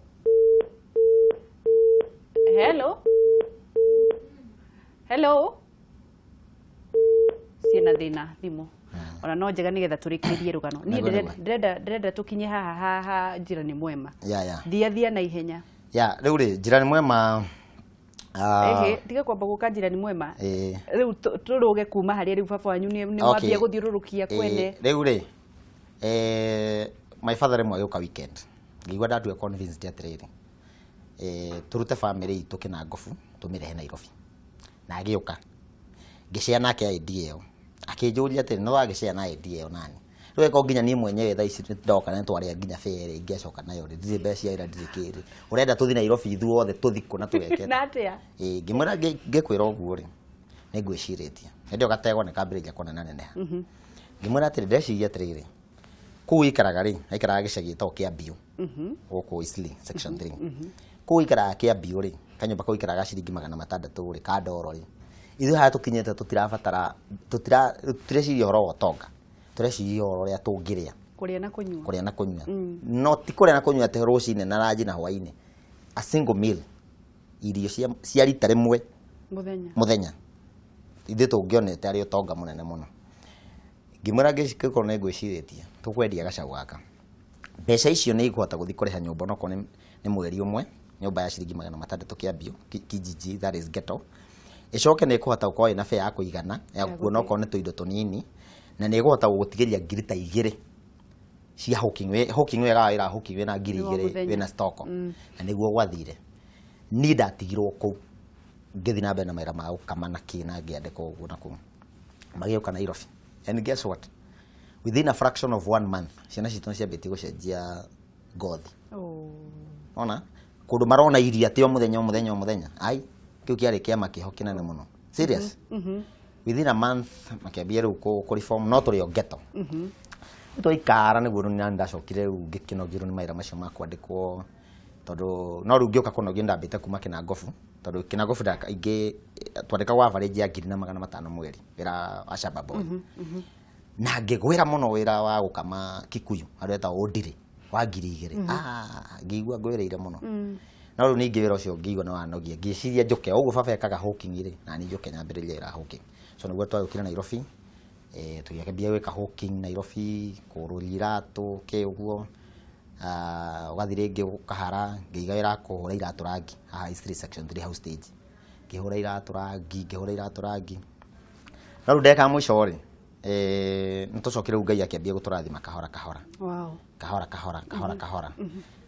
hello, hello. Ciĩna thĩna thimũ ona, no njega nĩgetha tũrĩkĩrĩrie rũgano. Niĩ Nĩguo, nĩguo. ndĩrenda tũkinye haha haha Njirani Mwema. Ya. Thia thia na ihenya. Ya, rĩu rĩ Njirani Mwema. Ehe, tiga kwamba gũka Njirani Mwema. Rĩu tũrũge kuma harĩa rĩu baba wanyu nĩ wambia gũthiũrũrũkia kwene. Rĩu rĩ my father rĩmwe agĩũka weekend, ngĩigua ndatua convinced atĩrĩrĩ, tũrute family itũ Kĩnangobu tũmĩrehe Nairobi, na agĩũka ngĩshare nake idea ĩyo, akĩnjũria atĩrĩ, no wagĩshare na idea ĩyo nani? Rĩu eko nginya niĩ mwenyewe thaa ici ndoka na twarĩa nginya fare ingĩacoka nayo rĩ, ndirĩ mbeca cia wĩra, ndirĩ kĩrĩ, ũrenda tũthiĩ Nairobi ithuothe tũthiĩ kũ na tũgeke? Na atĩa? Ĩĩ, ngĩmwĩra ngĩkwĩra ũguo rĩ, nĩ ngwĩcirĩtie hĩndĩ ĩyo gategwa nĩ kambĩrĩria kũnenaneneha. Ngĩmwĩra atĩrĩ, ndeciria atĩrĩrĩ, kũu ikaraga rĩ, aikaraga gĩcagi gĩtagwo Kĩambiũ gũkũ Eastleigh section 3. Kũu ikaraga Kĩambiũ rĩ, kanyũmba kau ikaraga ciringi 600 rĩ, ka ndoro rĩ, ithuĩ harĩa tũkinyĩte tũtirabatara, tũtireciria ũhoro wa ũtonga, tũreciria ũhoro ũrĩa tũngĩrĩa. Kũrĩa na kũnyua. Kũrĩa na kũnyua, no ti kũrĩa na kũnyua atĩ rũcinĩ na ranji na hwainĩ, a single meal, irio cia rita rĩmwe mũthenya. Mũthenya ithuĩ tũngĩonete arĩ ũtonga mũnene mũno. Ngĩmwĩra ngĩkorwo nĩ ngwĩcirĩtie tũkwendia gacaũ gaka, mbeca icio nĩ ikũhota gũthiĩ kũrĩha nyũmba onokorwo nĩ mweri ũmwe, nyũmba ya ciringi 600 Kĩambiũ kijiji, that is ghetto. Ĩcoke nĩ ĩkũhota gũkorwo ĩna fare ya kũigana ya gũkuona okorwo nĩ tũindo tũnini, na nĩ ĩkũhota gũgũtigĩria ngiri ta 2 cia hawking. Hawking wega wĩra hawking wĩna ngiri Nĩ wa 2 mũthenya. Wĩna stock. Na nĩguo gwathire, niĩ ndatigirwo kũu ngĩthiĩ na mbere na mawĩra ma gũkama na kĩ, na ngĩandĩkwo ũguo na kũu magĩũka Nairobi. And guess what, within a fraction of one month ciana citũ nĩ ciambĩtie gũcenjia ngothi. Oh. Ona Kũndũ marona iria ti o mũthenya o mũthenya o mũthenya. Ai, kĩu kĩarĩ kĩama kĩho kĩnene mũno. Serious. Within a month makĩambia rĩu kũ reform no tũrĩ o ghetto. Twaikara nĩguo nĩ ndacokire rĩu ngĩkĩnogio nĩ mawĩra macio ma kwandĩkwo tondũ no rĩu ngĩũka kũnogio ndambĩte kuma Kĩnangobu tondũ Kĩnangobu ingĩ twandĩkagwo average ya 1,500 mweri wĩra wa shamba boy. Na ngĩgwĩra mũno wĩra wa gũkama Kikuyu harĩa etagwo Ũndirĩ wa 2,000. Ngĩigua ngwĩrĩire mũno. No rĩu ningĩ wĩra ũcio ngĩigua nĩ wanogia ngĩciria njũke ũguo baba ekaga hawking rĩ na niĩ njũke nyambĩrĩrie wĩra wa hawking. So nĩguo twagĩũkire Nairobi tũgĩkĩambia gwĩka hawking Nairobi kũrũria iratũ kĩ ũguo. Ũgathiĩ rĩngĩ ũkahara ngĩiga wĩra wa kũhũra iratũ rangi haha East section 3 house stage. Ngĩhũra iratũ rangi ngĩhũra iratũ rangi. No rĩu ndeka mũico rĩ nĩ tũcokire rĩu Ngai akĩambia gũtũrathima kahora kahora. Wow. Kahora kahora kahora kahora.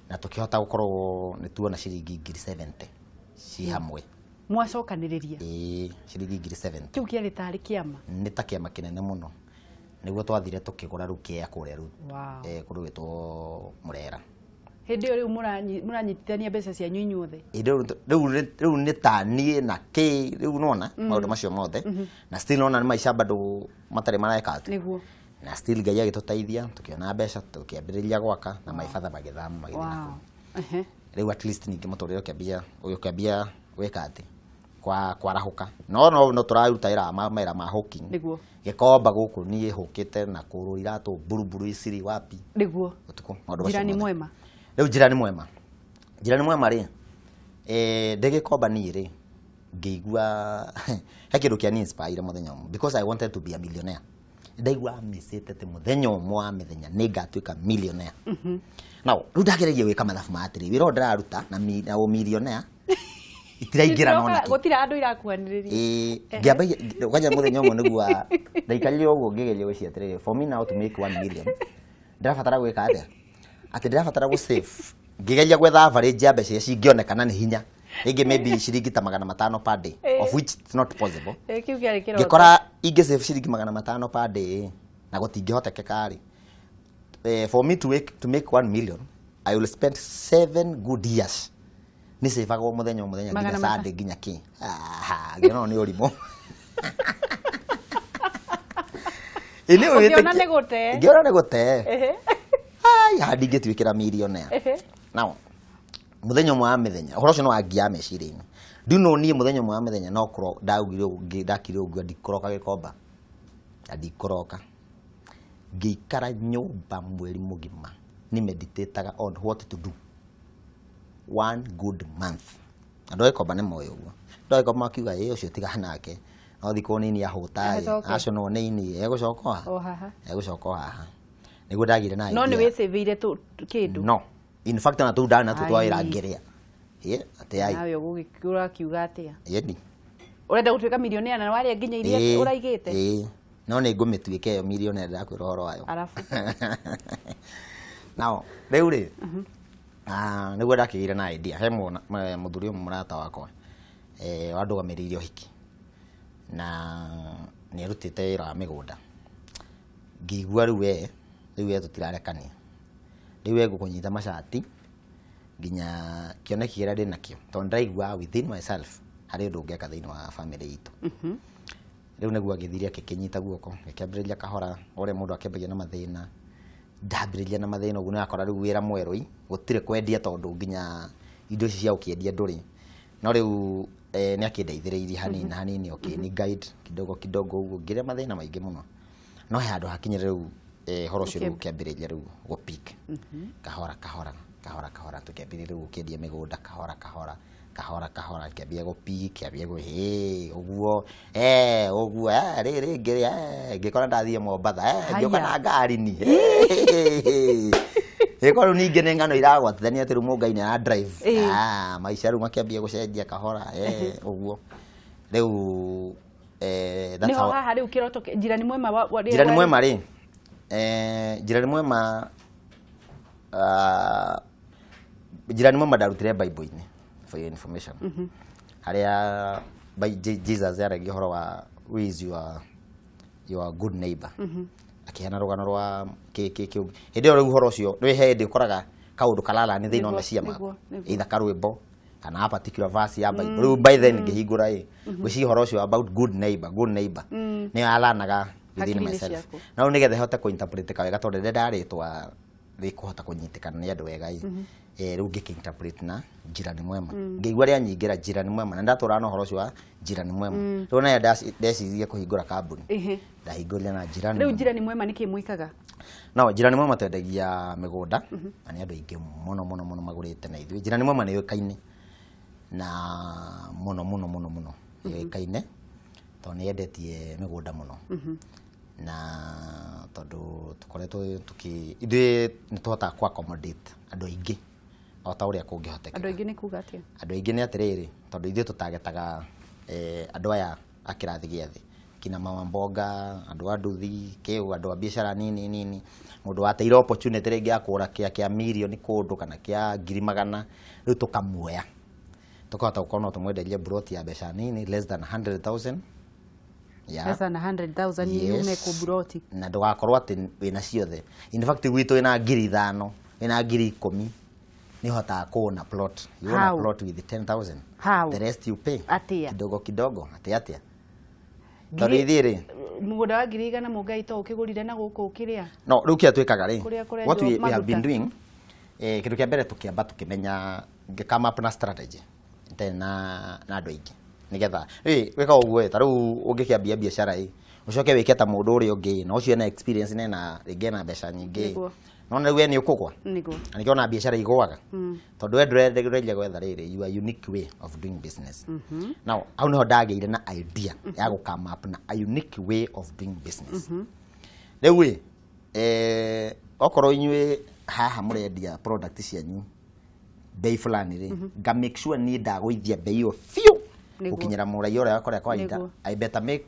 Na tũkĩhota gũkorwo nĩ tuona ciringi 70,000 ci hamwe. Mwacokanĩrĩria? Ĩĩ, ciringi 70,000. Kĩu kĩarĩ tarĩ kĩama? Nĩ ta kĩama kĩnene mũno. Nĩguo twathire tũkĩgũra rĩu kĩea kũrĩa rĩu. Wow. Kũndũ gwĩtwo Mũrera. Hĩndĩ ĩyo rĩu mũranyitithania mbeca cianyu inyuothe? Rĩu nĩ ta niĩ na kĩ rĩu nona maũndũ macio mothe na still nona nĩ maica bado matarĩ mareka atĩ. Nĩguo. Na still Ngai agĩtũteithia tũkĩona mbeca tũkĩambĩrĩria gwaka na my father magĩthama magĩthiĩ nakũu. Rĩu at least ningĩ mũtũrĩre ũkĩambia gwĩka atĩ kwa kwarahũka. No no no tũraruta wĩra wa mawĩra ma hawking. Nĩguo. Gĩkomba gũkũ niĩ hũkĩte na kũrũra iratũ buruburu iciri wapi. Nĩguo. Ũtukũ maũndũ macio Jirani mothe. mwema. Rĩu jirani mwema. Jirani mwema rĩ ndĩ Gĩkomba niĩ rĩ ngĩigua he kĩndũ kĩa inspire mũthenya ũmwe because I wanted to be a millionaire. Ndaigua mĩcĩte atĩ mũthenya ũmwe wa mĩthenya nĩ ngatuĩka millionaire. Now rĩu ndageragia gwĩka mathabu ma atĩrĩ wĩra ũyũ ndĩraruta na na ũmillionaire itiraingĩra nona kĩ. Gũtirĩ andũ irakuhanĩrĩria. Ngĩamba kwanja mũthenya ũmwe nĩguo ndaikarire ũguo ngĩgeria gwĩciria atĩrĩrĩ for me now to make 1 million ndĩrabatara gwĩka atĩa? Atĩ ndĩrabatara gũ save ngĩgeria gwetha average ya mbeca iria cingĩonekana nĩ hinya rĩngĩ maybe ciringi ta 500 per day of which it's not possible. Kĩu kĩarĩ kĩroto. Ngĩkora ingĩ save ciringi 500 per day na gũtingĩhotekeka rĩ for me to make 1 million I will spend 7 good years nĩ savagwo mũthenya o mũthenya nginya Sunday nginya kĩ. Ngĩona nĩ ũrimũ. Ũkĩona nĩ gũte. Ngĩona nĩ gũte. Ai, handi ingĩtuĩkĩra millionaire. Now, mũthenya ũmwe wa mĩthenya, ũhoro ũcio nĩ wangia meciria-inĩ. Do you know niĩ mũthenya ũmwe wa mĩthenya no ndaugire ũguo, ndakire ũguo ndikũroka Gĩkomba. Na ndikũroka. Ngĩikara nyũmba mweri mũgima nĩ meditataga on what to do. 1 good month. Andũ a Gĩkomba nĩ moĩ ũguo. Andũ a Gĩkomba makiuga ĩ ũcio tiga nake. No thikũ nini ahũta ĩ, aconwo nĩ ini, egũcoka o haha. Egũcoka o haha. Nĩguo ndagĩire na No nĩ wĩcĩvĩire kĩndũ? No. In fact ona tũu ndarĩ natuo twa wĩra ngĩrĩa. Ĩ, atĩ ai. Nawe ũgũgĩkĩũra atĩa? Ĩni. Ũrenda gũtuĩka millionaire na warĩa nginya iria ũraigĩte? Ĩĩ. No nĩ ngũmĩtuĩka ĩyo millionaire ndĩrakwĩra ũhoro wayo. Arabu. Now, rĩu rĩ, nĩguo ndakĩgĩire na idea. He mũthuri ũmwe mũrata wakwa wandũgamĩrĩire ũhiki. Na nĩ arutĩte wĩra wa mĩgũnda. Ngĩigua rĩu we, rĩu we tũtirarekania. Rĩu we ngũkũnyita macati nginya kĩoneki kĩrĩa ndĩ nakĩo. Tondũ ndĩraigua within myself harĩ ũndũ ũngĩka thĩinĩ wa family itũ. Rĩu nĩguo agĩthire akĩkĩnyita guoko, gĩkĩambĩrĩria kahora, ũrĩa mũndũ akĩambagia na mathĩna. Ndambĩrĩria na mathĩna ũguo nĩwakora rĩu wĩra mwerũ ĩ, gũtirĩ kwendia tondũ nginya indo ici cia gũkĩendia ndũrĩ. No rĩu nĩ akĩndeithĩrĩirie hanini hanini, ũkĩni guide kidogo kidogo ũguo ngĩrĩa mathĩna maingĩ mũno. No he handũ hakinyire rĩu ũhoro ũcio rĩu ũkĩambĩrĩria rĩu gũ pick. Kahora kahora kahora kahora tũkĩambĩrĩria rĩu gũkĩendia mĩgũnda kahora kahora kahora kahora kĩambia gũ pick, kĩambia gũ ũguo ũguo rĩrĩ ngĩrĩa ngĩkora ndathiĩ Mombatha ngĩũka na ngari ni. Ĩko rĩu ningĩ nĩ ng'ano iragwatithania atĩ rĩu Mũngai nĩ ara drive. Maica rĩu makĩambia gũcenjia kahora ũguo. Rĩu that's how Nĩho haha rĩu kĩroto jirani mwema jirani mwema rĩ jirani mwema jirani mwema ndarutire Bible-inĩ for your information. Harĩa Jesus yaragia ũhoro wa who is your good neighbor. Akĩheana rũgano rwa kĩ hĩndĩ ĩyo rĩu ũhoro ũcio nĩ he hĩndĩ ũkoraga kaundu kararani thĩinĩ wa meciria maku, either karwĩmbo kana a particular verse ya Bible. Rĩu by then ngĩhingũra ĩ ngwĩciria ũhoro ũcio about good neighbor, good neighbor nĩyo aranaga within myself. Na rĩu nĩgetha hote kũ-interpret wega tondũ rĩrĩa ndarĩtwa rĩkũhota kũnyitĩkana nĩ andũ wega ĩ, rĩu ngĩkĩ-interpret na njirani mwema, ngĩigua rĩa nyingĩra njirani mwema, na ndatũraga na ũhoro ũcio wa njirani mwema. Rĩu nayo ndecirie kũhingũra kambuni, ndahingũrire na njirani. Rĩu njirani mwema nĩkĩ mwĩkaga? No njirani mwema twendagia mĩgũnda na nĩ andũ aingĩ mũno mũno mũno magũrĩte na ithuĩ. Njirani mwema nĩ yũĩkaine na mũno mũno mũno mũno, yũĩkaine tondũ nĩ yendetie mĩgũnda mũno, na tondũ tũkoretwo tũkĩ ithuĩ nĩ tũhotaga kũ accommodate andũ aingĩ o ta ũrĩa kũngĩhotekeka. Andũ aingĩ nĩ kuga atĩa? Andũ aingĩ nĩ atĩrĩrĩ, tondũ ithuĩ tũtagetaga andũ aya a kĩrathi gĩa thĩ, kina mama mboga, andũ a nduthi, kĩu andũ a biacara nini nini, mũndũ wateire opportunity rĩngĩ ya kũgũra kĩa mirioni kũndũ kana kĩa 100,000, rĩu tũkamuoya tũkahota gũkorwo no tũmwenderie broti ya mbeca nini less than 100,000. Yeah. Less than 100,000 yume kũ broti. Na ndũgakorwo atĩ wĩna ciothe. In fact gwitũ wĩna 5,000, wĩna 10,000 nĩ ũhotaga kũona plot. You own a plot with 10,000. How? The rest you pay. Atia. Kidogo kidogo. Atia atia. Tondũ ithuĩ rĩ mũgũnda wa 100,000 Mũngai to ũkĩgũrire na gũkũ ũkĩrĩa? No, rĩu kĩrĩa twĩkaga rĩ, what we have been doing, kĩndũ kĩa mbere tũkĩamba tũkĩmenya, come up na strategy ĩtarĩ na andũ aingĩ, nĩgetha wĩka ũguo ta rĩu ũngĩkĩambia biacara ĩ ũcoke wĩke ta mũndũ ũrĩa ũngĩ na ũcio ena experience na ena rĩngĩ ena mbeca nyingĩ, nona rĩu we nĩ ũkũgwa, na nĩkĩo ona biacara igũaga, tondũ we ndũreria gwetha rĩrĩ your unique way of doing business. Now hau nĩho ndagĩire na idea ya gũ come up na a unique way of doing business. Rĩu ĩ okorwo inyuĩ haha mũrendia product cianyu bei fulani rĩ, nga make sure niĩ ndagũithia bei ĩyo biũ gũkinyĩra mũraiya ũrĩa wa kawaida. I better make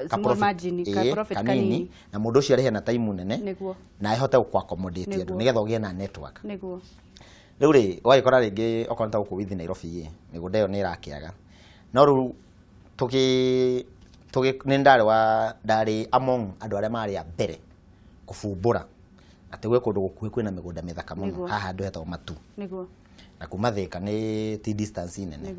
ka profit kanini na mũndũ ũcio arĩhe na time nene na ahote gũkũ accommodate andũ nĩgetha ũgĩe na network. Rĩu rĩ ũgagĩkora rĩngĩ okorwo nĩ ta gũkũ withi Nairobi ĩ mĩgũnda ĩyo nĩ ĩrakĩaga, no rĩu nĩ ndarĩ among andũ arĩa marĩ a mbere kũbumbũra atĩ gwĩ kũndũ gũkuhĩ kwĩna mĩgũnda mĩthaka mũno haha handũ hetagwo Matu, na kuma Thika nĩ ti distance nene.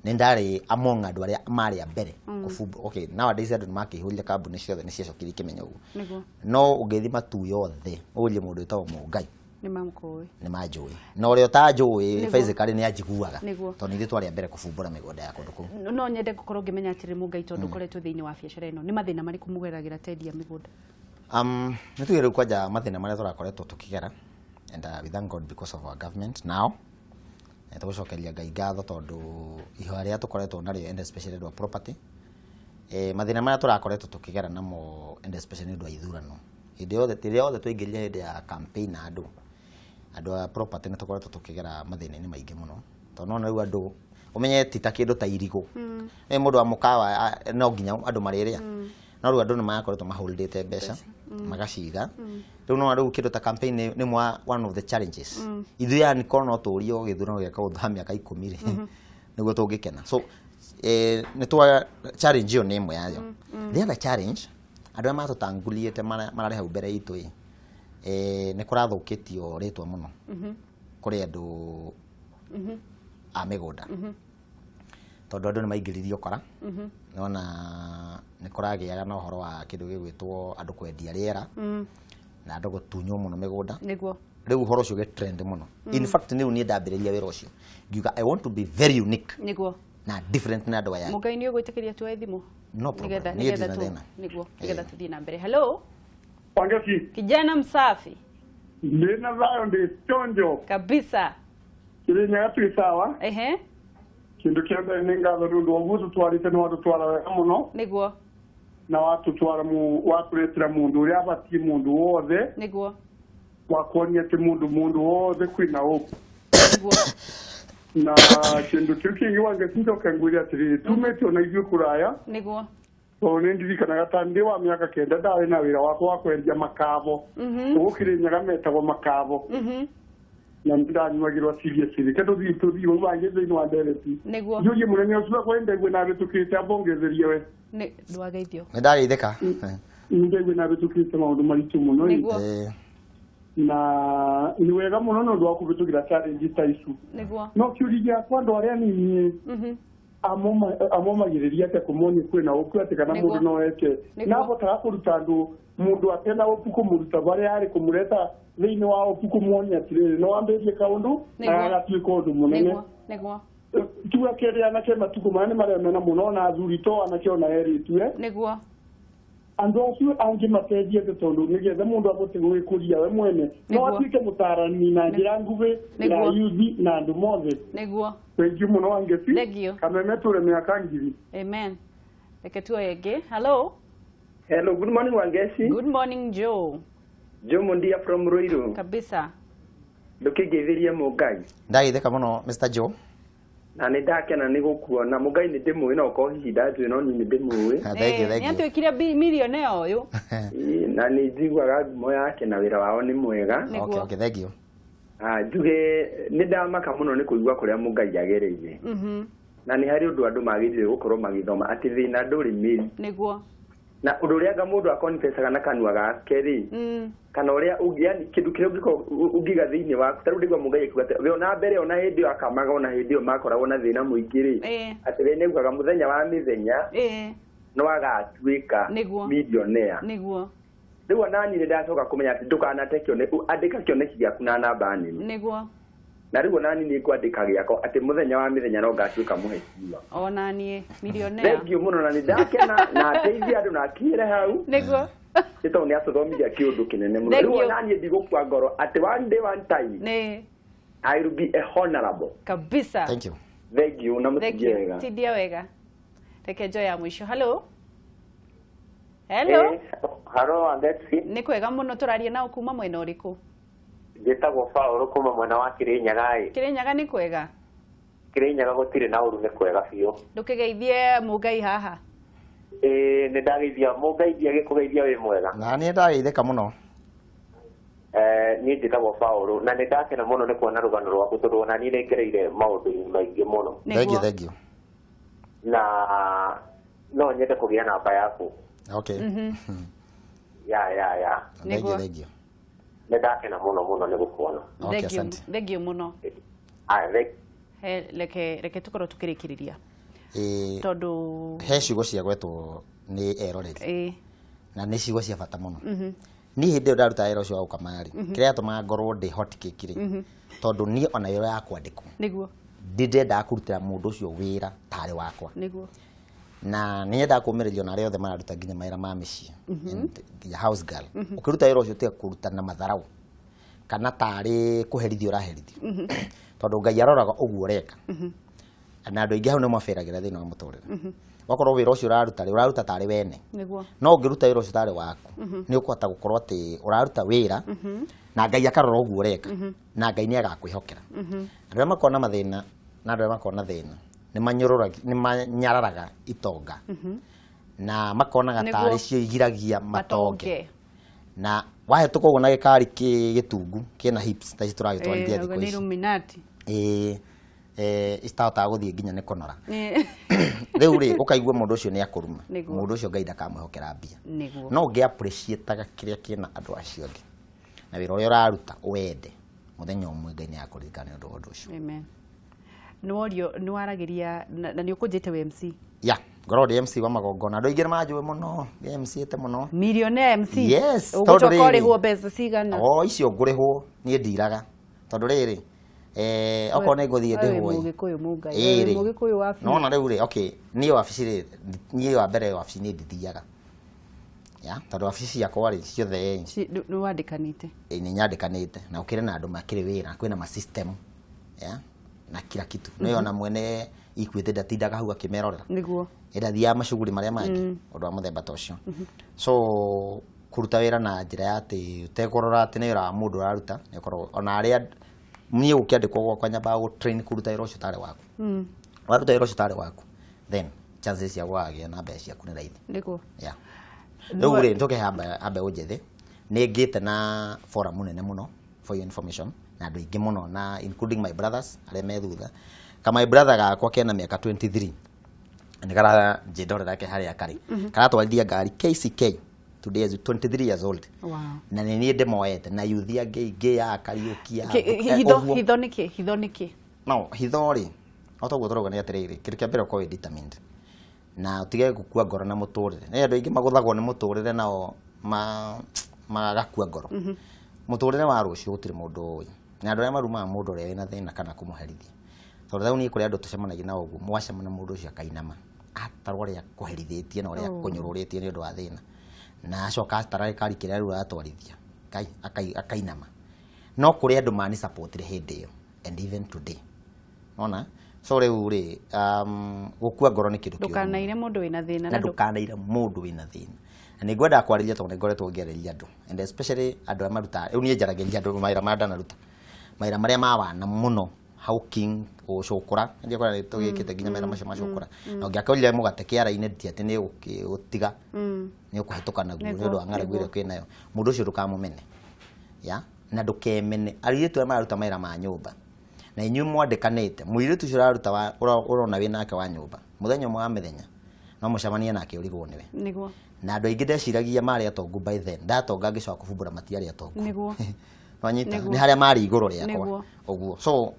Nĩ ndarĩ among andũ arĩa marĩ a mbere kũbumbũra. Okay, nowadays andũ nĩ makĩihũrire kambuni ciothe nĩ ciacokire ikĩmenya ũguo, no ũngĩthiĩ Matu yothe ũrie mũndũ wĩtagwo Mũngai nĩ manjũĩ, na ũrĩa ũtanjũĩ physically nĩ anjiguaga tondũ ithuĩ twarĩ a mbere kũbumbũra mĩgũnda ya kũndũ kũu. No nyende gũkorwo ngĩmenya atĩrĩ Mũngai, tondũ ũkoretwo thĩinĩ wa biacara ĩno, nĩ mathĩna marĩkũ mũgeragĩra tendia mĩgũnda? Nĩ tuge rĩu kwanja mathĩna marĩa tũrakoretwo tũkĩgera, and we thank God because of our government now. Tũgũcokeria Ngai ngatho tondũ ihoya rĩrĩa tũkoretwo narĩo and especially andũ a property, mathĩna marĩa tũrakoretwo tũkĩgera namo and especially nĩ ũndũ wa ithurano, hĩndĩ yothe rĩrĩa yothe twaingĩrire hĩndĩ ya campaign na andũ a property nĩ tũkoretwo tũkĩgera mathĩna-inĩ maingĩ mũno, tondũ nona rĩu andũ ũmenye ti ta kĩndũ ta irigũ, nĩ mũndũ wa mũkawa no nginya andũ marĩrĩa, no rĩu andũ nĩ marakoretwo maholdĩte mbeca magaciga. Rĩu no rĩu kĩndũ ta campaign nĩ one of the challenges. Ithuĩ yani korwo no tũrio gĩthurano gĩaka gũtha mĩaka 10 rĩ nĩguo tũngĩkena. So nĩ twa challenge ĩyo nĩ ĩmwe yayo. The other challenge andũ arĩa matũtanguliĩte mararĩ hau mbere itũ ĩ nĩ kũrathũkĩtio rĩtwa mũno kũrĩ andũ a mĩgũnda, tondũ andũ nĩ maingĩririe ũkora, nona nĩ kũragĩaga na ũhoro wa kĩndũ gĩgwĩtwo andũ kwendia rĩera na andũ gũtunywo mũno mĩgũnda. Rĩu ũhoro ũcio ũgĩ trend mũno. In fact rĩu niĩ ndambĩrĩria wĩra ũcio ngiuga I want to be very unique na different na andũ aya. Mũngai nĩ ũgwĩtĩkĩria tuoe thimũ? No problem. Nĩguo nĩgetha tũthiĩ na mbere. Hello Wangeci. Kijana msafi. Ndina thayo ndi chonjo kabisa. Kirinyaga twĩ sawa. Ehe. Kĩndũ kĩa mbere nĩ ngatho nĩ ũndũ wa ũguo tũtwarĩte nĩ watũtwara wega mũno. Nĩguo. Na watũtwara watũretera mũndũ ũrĩa abatiĩ mũndũ wothe. Nĩguo. Wakuonia atĩ mũndũ wothe kwĩna hope. Nĩguo. Na kĩndũ kĩu kĩngĩ Wangeci njoke ngwĩre atĩrĩrĩ, tumĩte ona ithuĩ kũraya. Nĩguo. Tondũ nĩ ndirikanaga ta ndĩ wa mĩaka 9 ndarĩ na wĩra wakwa wa kwendia makabo. Gũkũ Kĩrĩnyaga metagwo makabo. Na ndanyuagĩrwo seriously reke tũthiĩ tũthiĩ ũguo wangĩ thĩinĩ wa ndereti. Nĩguo. Njũrie mũnene ũcio kwenda igue na hĩtũkĩte ambongezerie we. Nĩ ndwageithio. Nĩ ndageithĩka. Ndaigua na hĩtũkĩte maũndũ maritũ mũno. Nĩguo. Na nĩ wega mũno nĩ ũndũ wa kũhĩtũkĩra challenge ta icu. Nĩguo. No kĩũria gĩakwa andũ arĩa anini amomagĩrĩria atĩa kũmonia kwĩna ũpu atĩ kana mũndũ no eke. Na ahotaga kũruta andũ mũndũ atena ũpu kũmũruta barĩa arĩ kũmũreta thĩinĩ wa ũpu kũmuonia atĩrĩrĩ no wambĩrĩrie kaũndũ na gagatuĩka ũndũ mũnene. Nĩguo. Tuga kĩrĩa anake matukũ maya nĩ maremena mũno na athuri to anake ona erĩtu. Nĩguo. Andũ acio angĩ matendiete tondũ nĩgetha mũndũ ahote gwĩkũria we mwene no atuĩke mũtarani na njĩra nguhĩ ya yuthi na andũ mothe. Nĩguo. Thank you mũno Wangeci. Thank you. Kameme tũre mĩaka ngiri. Amen. Reke tuoye ĩngĩ. Hello. Hello, good morning Wangeci. Good morning Joe. Joe Mundia from Ruiru. Kabisa. Ndũkĩngeithĩrie Mũngai. Ndageithĩka mũno Mr. Joe. Na nĩ ndakena nĩ gũkuona Mũngai nĩ ndĩmũĩ no okorwo hihi ndanjũĩ no niĩ nĩ ndĩmũĩ. Thank you, thank you. Nĩ atuĩkire millionaire ũyũ. Na nĩ njiguaga ngumo yake na wĩra wao nĩ mwega. Okay, okay, thank you. Njuge nĩ ndamaka mũno nĩ kũigua kũrĩa Mũngai agereire. Na nĩ harĩ ũndũ andũ magĩrĩire gũkorwo magĩthoma atĩ thĩna ndũrĩ mĩri. Nĩguo. Na ũndũ ũrĩa anga mũndũ akonfesaga na kanua gake rĩ kana ũrĩa yani kĩndũ kĩrĩa ũngĩkorwo ũngiga thĩinĩ waku ta rĩu ndaigua Mũngai akiuga atĩ we ona mbere ona hĩndĩ ĩyo akamaga ona hĩndĩ ĩyo makoragwo na thĩna mũingĩ rĩ atĩ we nĩaugaga mũthenya wa mĩthenya no agatuĩka millionaire. Nĩguo. Rĩu ona niĩ nĩndacoka kũmenya atĩ ndũkanate kĩoneki, andĩka kĩoneki gĩaku na namba nene. Nĩguo. Na rĩu ona niĩ nĩngwandĩka gĩakwa atĩ mũthenya wa mĩthenya no ngatuĩka mũheciwa. Ona niĩ millionaire. Thank you mũno na nĩndakena na ateithie andũ na akinyĩre hau. Nĩguo. Nĩ tondũ nĩatũthomithia kĩũndũ kĩnene mũno. Rĩu ona niĩ ndigũkua ngoro atĩ one day one time nĩ I will be a honorable. Kabisa. Thank you. Thank you na mũtindie wega. Tindie wega. Reke njoe ya mũico. Hello. Hello. Hello Wangeci. Nĩ kwega mũno tũraria nao kuma mwena ũrĩkũ? Njĩtagwo Paul kuma mwena wa Kĩrĩnyaga. Kĩrĩnyaga nĩ kwega? Kĩrĩnyaga gũtirĩ na ũru nĩ kwega biũ. Ndũkĩgeithie Mũngai haha. Nĩ ndageithia Mũngai ndiagĩkũgeithia wĩ mwega. Na niĩ ndageithĩka mũno. Niĩ njĩtagwo Paul na nĩ ndakena mũno nĩ kuona rũgano rwaku tondũ ona niĩ nĩngereire maũndũ maingĩ mũno. Thank you, thank you. Na no nyende kũgĩa namba yaku. Okay. Ya. Thank you, thank you. Nĩ ndakena mũno mũno nĩ gũkuona. Okay, asante. Thank you mũno. Reke tũkorwo tũkĩrĩkĩrĩria. Tondũ he ciugo ciagwetwo nĩ eroreri. Na nĩ ciugo cia bata mũno. Niĩ hĩndĩ ĩyo ndaruta wĩra ũcio wa gũkama rĩ, kĩrĩa gĩatũmaga ngorwo ndĩ hot cake rĩ, tondũ niĩ ona wĩra ya kwandĩkwo. Nĩguo. Ndindendaga kũrutĩra mũndũ ũcio wĩra tarĩ wakwa. Nĩguo. Na nĩ nyendaga kũũmĩrĩria ona arĩa othe mararuta nginya mawĩra ma mĩciĩ nginya house girl. Ũkĩruta wĩra ũcio tiga kũruta na matharau kana tarĩ kũherithio ũraherithio. Tondũ Ngai aroraga ũguo ũreka. Na andũ aingĩ hau nĩ maberagĩra thĩinĩ wa mũtũrĩre. Wakorwo wĩra ũcio ũraruta rĩ, ũraruta tarĩ wene. Nĩguo. No ũngĩruta wĩra ũcio tarĩ waku, nĩ ũkũhota gũkorwo atĩ ũraruta wĩra na Ngai akarora ũguo ũreka na Ngai nĩ agakwĩhokera. Andũ arĩa makoragwo na mathĩna na andũ arĩa makoragwo na thĩna nĩ manyararaga itonga na makonaga tarĩ cio igiragia matonge. Na wahĩtũka ũguo na gĩkari gĩtungu kĩna hips ta ici tũragĩtwarithia thikũ ici. Illuminati. Citahotaga gũthiĩ nginya nĩ kũnora. Rĩu rĩ ũkaigua mũndũ ũcio nĩ akũruma. Mũndũ ũcio Ngai ndakamwĩhokera mbia. No ũngĩ appreciate-aga kĩrĩa kĩna andũ acio angĩ na wĩra ũrĩa ũraruta ũwende, mũthenya ũmwe Ngai nĩ akũririkana nĩ ũndũ wa ũndũ ũcio. Amen. Nĩworio nĩwaragĩria na nĩ ũkũnjĩte wĩ MC. Ya, ngorwo ndĩ MC wa magongona. Andũ aingĩ nĩ manjũĩ mũno, ndĩ MC ĩte mũno. Millionaire MC. Yes, tondũ Ũgũcoka rĩrĩ. ũrĩhwo mbeca cigana? O icio ngũrĩhwo niĩ ndiraga. Tondũ rĩrĩ okorwo nĩ ngũthiĩ ndĩhwo. Mũgĩkũyũ Mũngai. Mũgĩkũyũ wa biũ. Nona rĩu rĩ, okay, niĩ wabici rĩ, niĩ wa mbere wabici niĩ ndithiaga. Ya, tondũ wabici ciakwa rĩ ciothe nĩ wandĩkanĩte. Nĩ nyandĩkanĩte na ũkĩrĩ na andũ makĩrĩ wĩra, kwĩna ma system. Ya, na kila kitu. Nĩ ona mwene Equity ndatindaga hau akĩmerorera. Nĩguo. Ĩrathiaga macuguri marĩa mangĩ ũndũ wa mũthemba ta ũcio. So kũruta wĩra na njĩra ya atĩ ũtekũrora atĩ nĩ wĩra wa mũndũ ũraruta, nĩ ũkoragwo ona arĩa niĩ gũkĩandĩkwo gwakwa nyambaga gũ train kũruta wĩra ũcio tarĩ waku. Waruta wĩra ũcio tarĩ waku, then chances cia gwagĩa na mbeca ciaku nĩ raithi. Nĩguo. Yeah. Rĩu rĩ tũke hamba ũnjĩthĩ, nĩ ngĩte na forum nene mũno for your information na andũ aingĩ mũno na including my brothers arĩa me thutha. Ka my brother gakwa kena mĩaka 23 nĩ karanjĩndorera ke harĩa karĩ. Karatwarithia ngari KCK Today is 23 years old. Wow. Na nĩ niĩ ndĩmoete na yuthi angĩ aingĩ ya Kariũki ya Hitho hitho nĩkĩ? Hitho nĩkĩ? No hitho rĩ, o toguo tũrauga nĩ atĩrĩrĩ, kĩndũ kĩa mbere ũkorwo wĩ determined na ũtige gũkua ngoro na mũtũrĩre. Nĩ andũ aingĩ magũthagwo nĩ mũtũrĩre nao magakua ngoro. Mũtũrĩre wa rũciũ gũtirĩ mũndũ ũĩ, na andũ arĩa marumaga mũndũ ũrĩa wĩna thĩna kana kũmũherithia, tondũ rĩu niĩ kũrĩ andũ tũcemanagia nao ũguo, mwacemana mũndũ ũcio akainama atarwo ũrĩa akũherithĩtie na ũrĩa akũnyũrũrĩtie nĩ ũndũ wa thĩna, na acoka atara gĩkari kĩrĩa rĩu aratwarithia akainama. No kũrĩ andũ mani supportire hĩndĩ ĩyo and even today, ona so rĩu rĩ, gũkua ngoro nĩ kĩndũ kĩũru. Ndũkanaire mũndũ wĩna thĩna. Na ndũkanaire mũndũ wĩna thĩna. Na nĩ ngwendaga kwarĩria tondũ nĩ ngoretwo ngĩarĩria andũ, and especially andũ arĩa marutaga rĩu niĩ njaragĩria andũ mawĩra marĩa ndanaruta, mawĩra marĩa ma wana mũno, hawking, gũcũkũra, ndiakora nĩ tũgĩkĩte nginya mawĩra macio macũkũra, na ũngĩakorire mũgate kĩara-inĩ ti atĩ nĩ ũgũtiga, nĩ ũkũhetũka naguo nĩ ũndũ wa ng'aragu ĩrĩa kwĩnayo. Mũndũ ũcio ndũkamũmene, ya na ndũkemene. Airĩtu arĩa mararuta mawĩra ma nyũmba na inyuĩ mwandĩkanĩte, mũirĩtu ũcio ũraruta ũrona wĩ nake wa nyũmba, mũthenya ũmwe wa mĩthenya no mũcemanie nake ũrigwo nĩwe. Nĩguo. Na andũ aingĩ ndeciragia marĩ atongu by then, ndatonga ngĩcoka kũbumbũra matiarĩ atongu. Nĩguo. Nwanyita nĩ harĩa marĩ igũrũ rĩakwa ũguo. So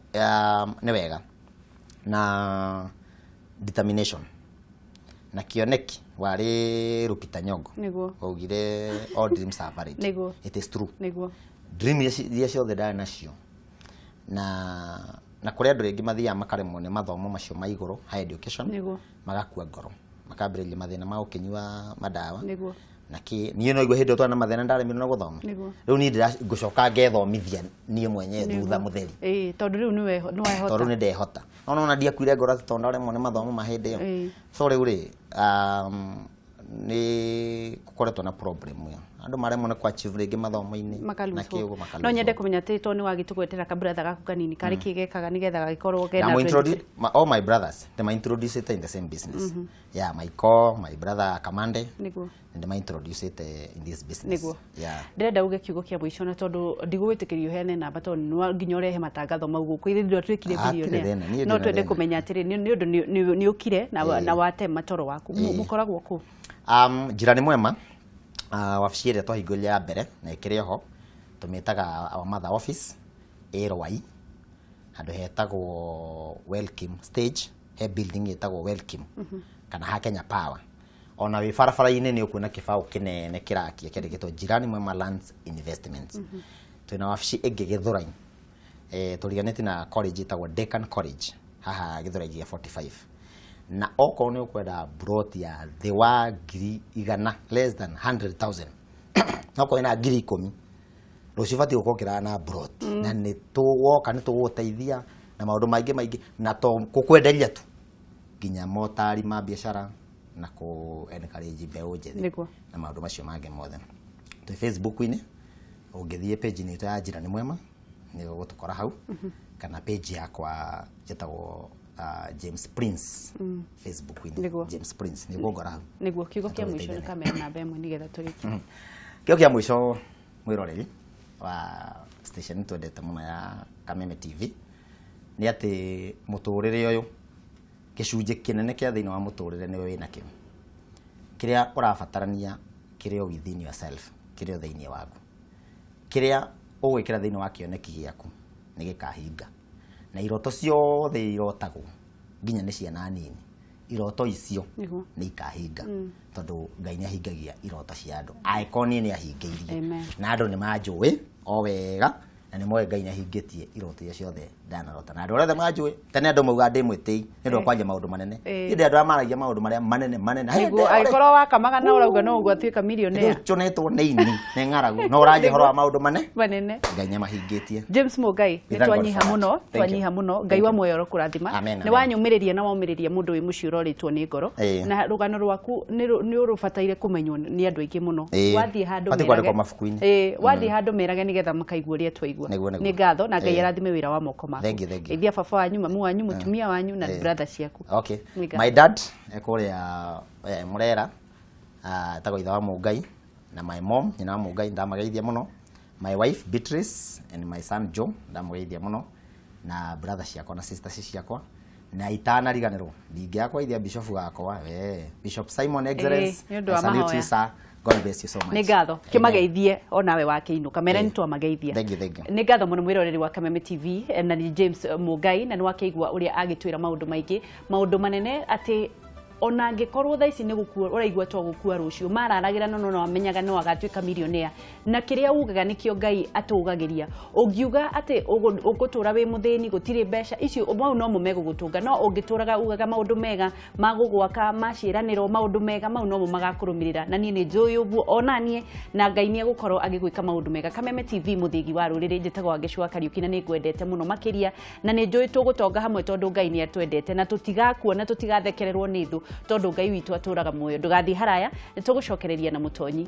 nĩ wega na determination na kĩoneki warĩ Lupita Nyong'o. Nĩguo. Waugire all dreams are valid. Nĩguo. It is true. Nĩguo. Dream iria ciothe ndarĩ nacio, na kũrĩ andũ rĩngĩ mathiaga makaremwo nĩ mathomo macio ma igũrũ, higher education. Nĩguo. Magakua ngoro, makambĩrĩria mathĩna ma gũkĩnyua madawa. Nĩguo. Na kĩ niĩ no igua hĩndĩ ĩyo twarĩ na mathĩna ndaremirwo nĩ gũthoma. Nĩguo. Rĩu niĩ ngũcoka ngethomithia niĩ mwenyewe thutha mũtheri. Ĩĩ, tondũ rĩu nĩ wehota. Tondũ nĩ ndehota. No nona ndiakuire ngoro atĩ tondũ ndaremwo nĩ mathomo ma hĩndĩ ĩyo. So rĩu rĩ, nĩ gũkoretwo na problem ĩyo, andũ maremwo nĩ kũ-achieve rĩngĩ mathomo-inĩ na kĩ ũguo makalose. No nyende kũmenya atĩ tondũ nĩ wagĩtũgwetera kabratha gaku kanini karĩ kĩ gekaga nĩgetha gagĩkorwo kena. All my brothers they introduced in the same business. Yeah, my co my brother Kamande. Nĩguo. And they introduced in this business. Nĩguo. Yeah. Ndĩrenda uge kiugo kĩa mũico na tondũ ndigũgwĩtĩkĩria ũheane namba tondũ no nginya ũrehe matangatho mau gũkũ ithuĩ ndwatuĩkire billionaire. No twende kũmenya atĩrĩ nĩ ũndũ nĩ ũkire na watema toro waku. Mũkoragwo kũ? Njirani Mwema, wabici ĩrĩa twahingũrire ya mbere na ĩkĩrĩ oho, tũmĩtaga our mother office ĩ Rwai, handũ hetagwo Welcome stage, he building ĩtagwo Welcome kana ha Kenya Power. Ona wĩ barabara-inĩ nĩ ũkuona kĩbaũ kĩnene kĩrakia kĩandĩkĩtwo Jirani Mwema Lands Investments. Twĩna wabici ĩngĩ Gĩthũrai, tũriganĩtie na college ĩtagwo Deccan College haha Gĩthũrai gĩa 45. Na okorwo nĩ ũkwenda plot ya thĩ wa 100,000, less than 100,000, no okorwo wĩna 10,000 rũciũ ũbatiĩ gũkorwo ũkĩrara na plot, na nĩ tũgoka nĩ tũgũgũteithia na maũndũ maingĩ maingĩ, na to gũkwenderia tu nginya motari ma biacara na kũ encourage mbeũ njĩthĩ na maũndũ macio mangĩ mothe. Twĩ Facebook-inĩ, ũngĩthiĩ page-inĩ itũ ya Jirani Mwema nĩ ũgũtũkora hau, kana page yakwa njĩtagwo James Prince, Facebook-inĩ James Prince nĩ ũgũngora hau. Nĩguo. Kiugo kĩa mũico nĩ kamera namba ĩmwe nĩgetha tũrĩkie. Kiugo kĩa mũico mwĩroreri wa station twendete mũno ya Kameme TV nĩ atĩ mũtũrĩre ũyũ, gĩcunjĩ kĩnene kĩa thĩinĩ wa mũtũrĩre nĩwe wĩnakĩo, kĩrĩa ũrabatarania kĩrĩ o within yourself, kĩrĩ o thĩinĩ waku, kĩrĩa ũgwĩkĩra thĩinĩ wa kĩoneki gĩaku nĩ gĩkahinga. Na iroto ciothe irotagwo nginya nĩ ciana nini, iroto icio nĩ ikahinga, tondũ Ngai nĩ ahingagia iroto cia andũ. Angĩkorwo niĩ nĩ ahingĩirie, na andũ nĩ manjũĩ o wega, na nĩ moĩ Ngai nĩ ahingĩtie iroto iria ciothe ndanarota. Na andũ arĩa othe manjũĩ, tene andũ maugaga ndĩ mwĩtĩi nĩ ũndũ wa kwaria maũndũ manene. Niĩ ndĩ andũ arĩa maragia maũndũ marĩa manene manene. Nĩguo, angĩkorwo wakamaga na ũrauga no ũgwatuĩka millionaire. Rĩu njonetwo nĩ ini nĩ ng'aragu, no ũraria ũhoro wa maũndũ manene. Ngai nĩ amahingĩtie. James Mũngai, nĩ twanyiha mũno, twanyiha mũno. Ngai wa muoyo ũrokũrathima. Nĩ wanyũmĩrĩria na waumĩrĩria mũndũ wĩ mũciĩ ũrorĩtwo nĩ ngoro. Na rũgano rwaku nĩ ũrũbataire kũmenywo nĩ andũ aingĩ mũno. Wathiĩ handũ merage, wathiĩ handũ merage nĩgetha makaigua ũrĩa twaigua. Nĩ ngatho na Ngai arathime wĩra wa moko maku. Geithia baba wanyu, mamu wanyu, mũtumia wanyu na brother ciaku. Okay. My dad ekũrĩa Murera, etagwo ithe wa Mũngai, na my mom nyina wa Mũngai ndamageithia mũno, my wife Beatrice and my son Joe ndamũgeithia mũno, na brother ciakwa na sisters ciakwa, na itanariganĩrwo ndingĩaga kũgeithia bishop wakwa, Bishop Simon Excellence, I salute you sir. God bless you so much. Nĩ ngatho. Amen. Kĩmageithie onawe wakĩinũka mere Ĩĩ. nĩ twamageithia. Thank you, thank you. Nĩ ngatho mũno mwĩroreri wa Kameme TV, na nĩ James Mũngai, na nĩ wakĩigua ũrĩa agĩtwĩra maũndũ maingĩ, maũndũ manene, atĩ ona angĩkorwo thaa ici nĩ gũkua ũraigua to gũkua rũciũ mararagĩra, no amenyaga no agatuĩka millionaire, na kĩrĩa ugaga nĩkĩo Ngai atũgagĩria. Ũngiuga atĩ ũgũtũra wĩ mũthĩni, gũtirĩ mbeca icio, mau no mo megũgũtũnga. No ũngĩtũraga ugaga maũndũ mega ma gũgwaka, ma ciĩranĩro, maũndũ mega, mau nomo magakũrũmĩrĩra. Na niĩ nĩ njũĩ ũguo ona niĩ, na Ngai nĩ egũkorwo agĩgwĩka maũndũ mega. Kameme TV, mũthĩgi wa rũrĩrĩ, njĩtagwo Wangeci wa Kariũki, na nĩ ngwendete mũno makĩria, na nĩ njũĩ tũgũtonga hamwe tondũ Ngai nĩ atwendete, na tũtigakua na tũtigathekererwo nĩ thũ tondũ Ngai witũ atũraga muoyo. Ndũgathiĩ haraya, nĩ tũgũcokereria na mũtonyi.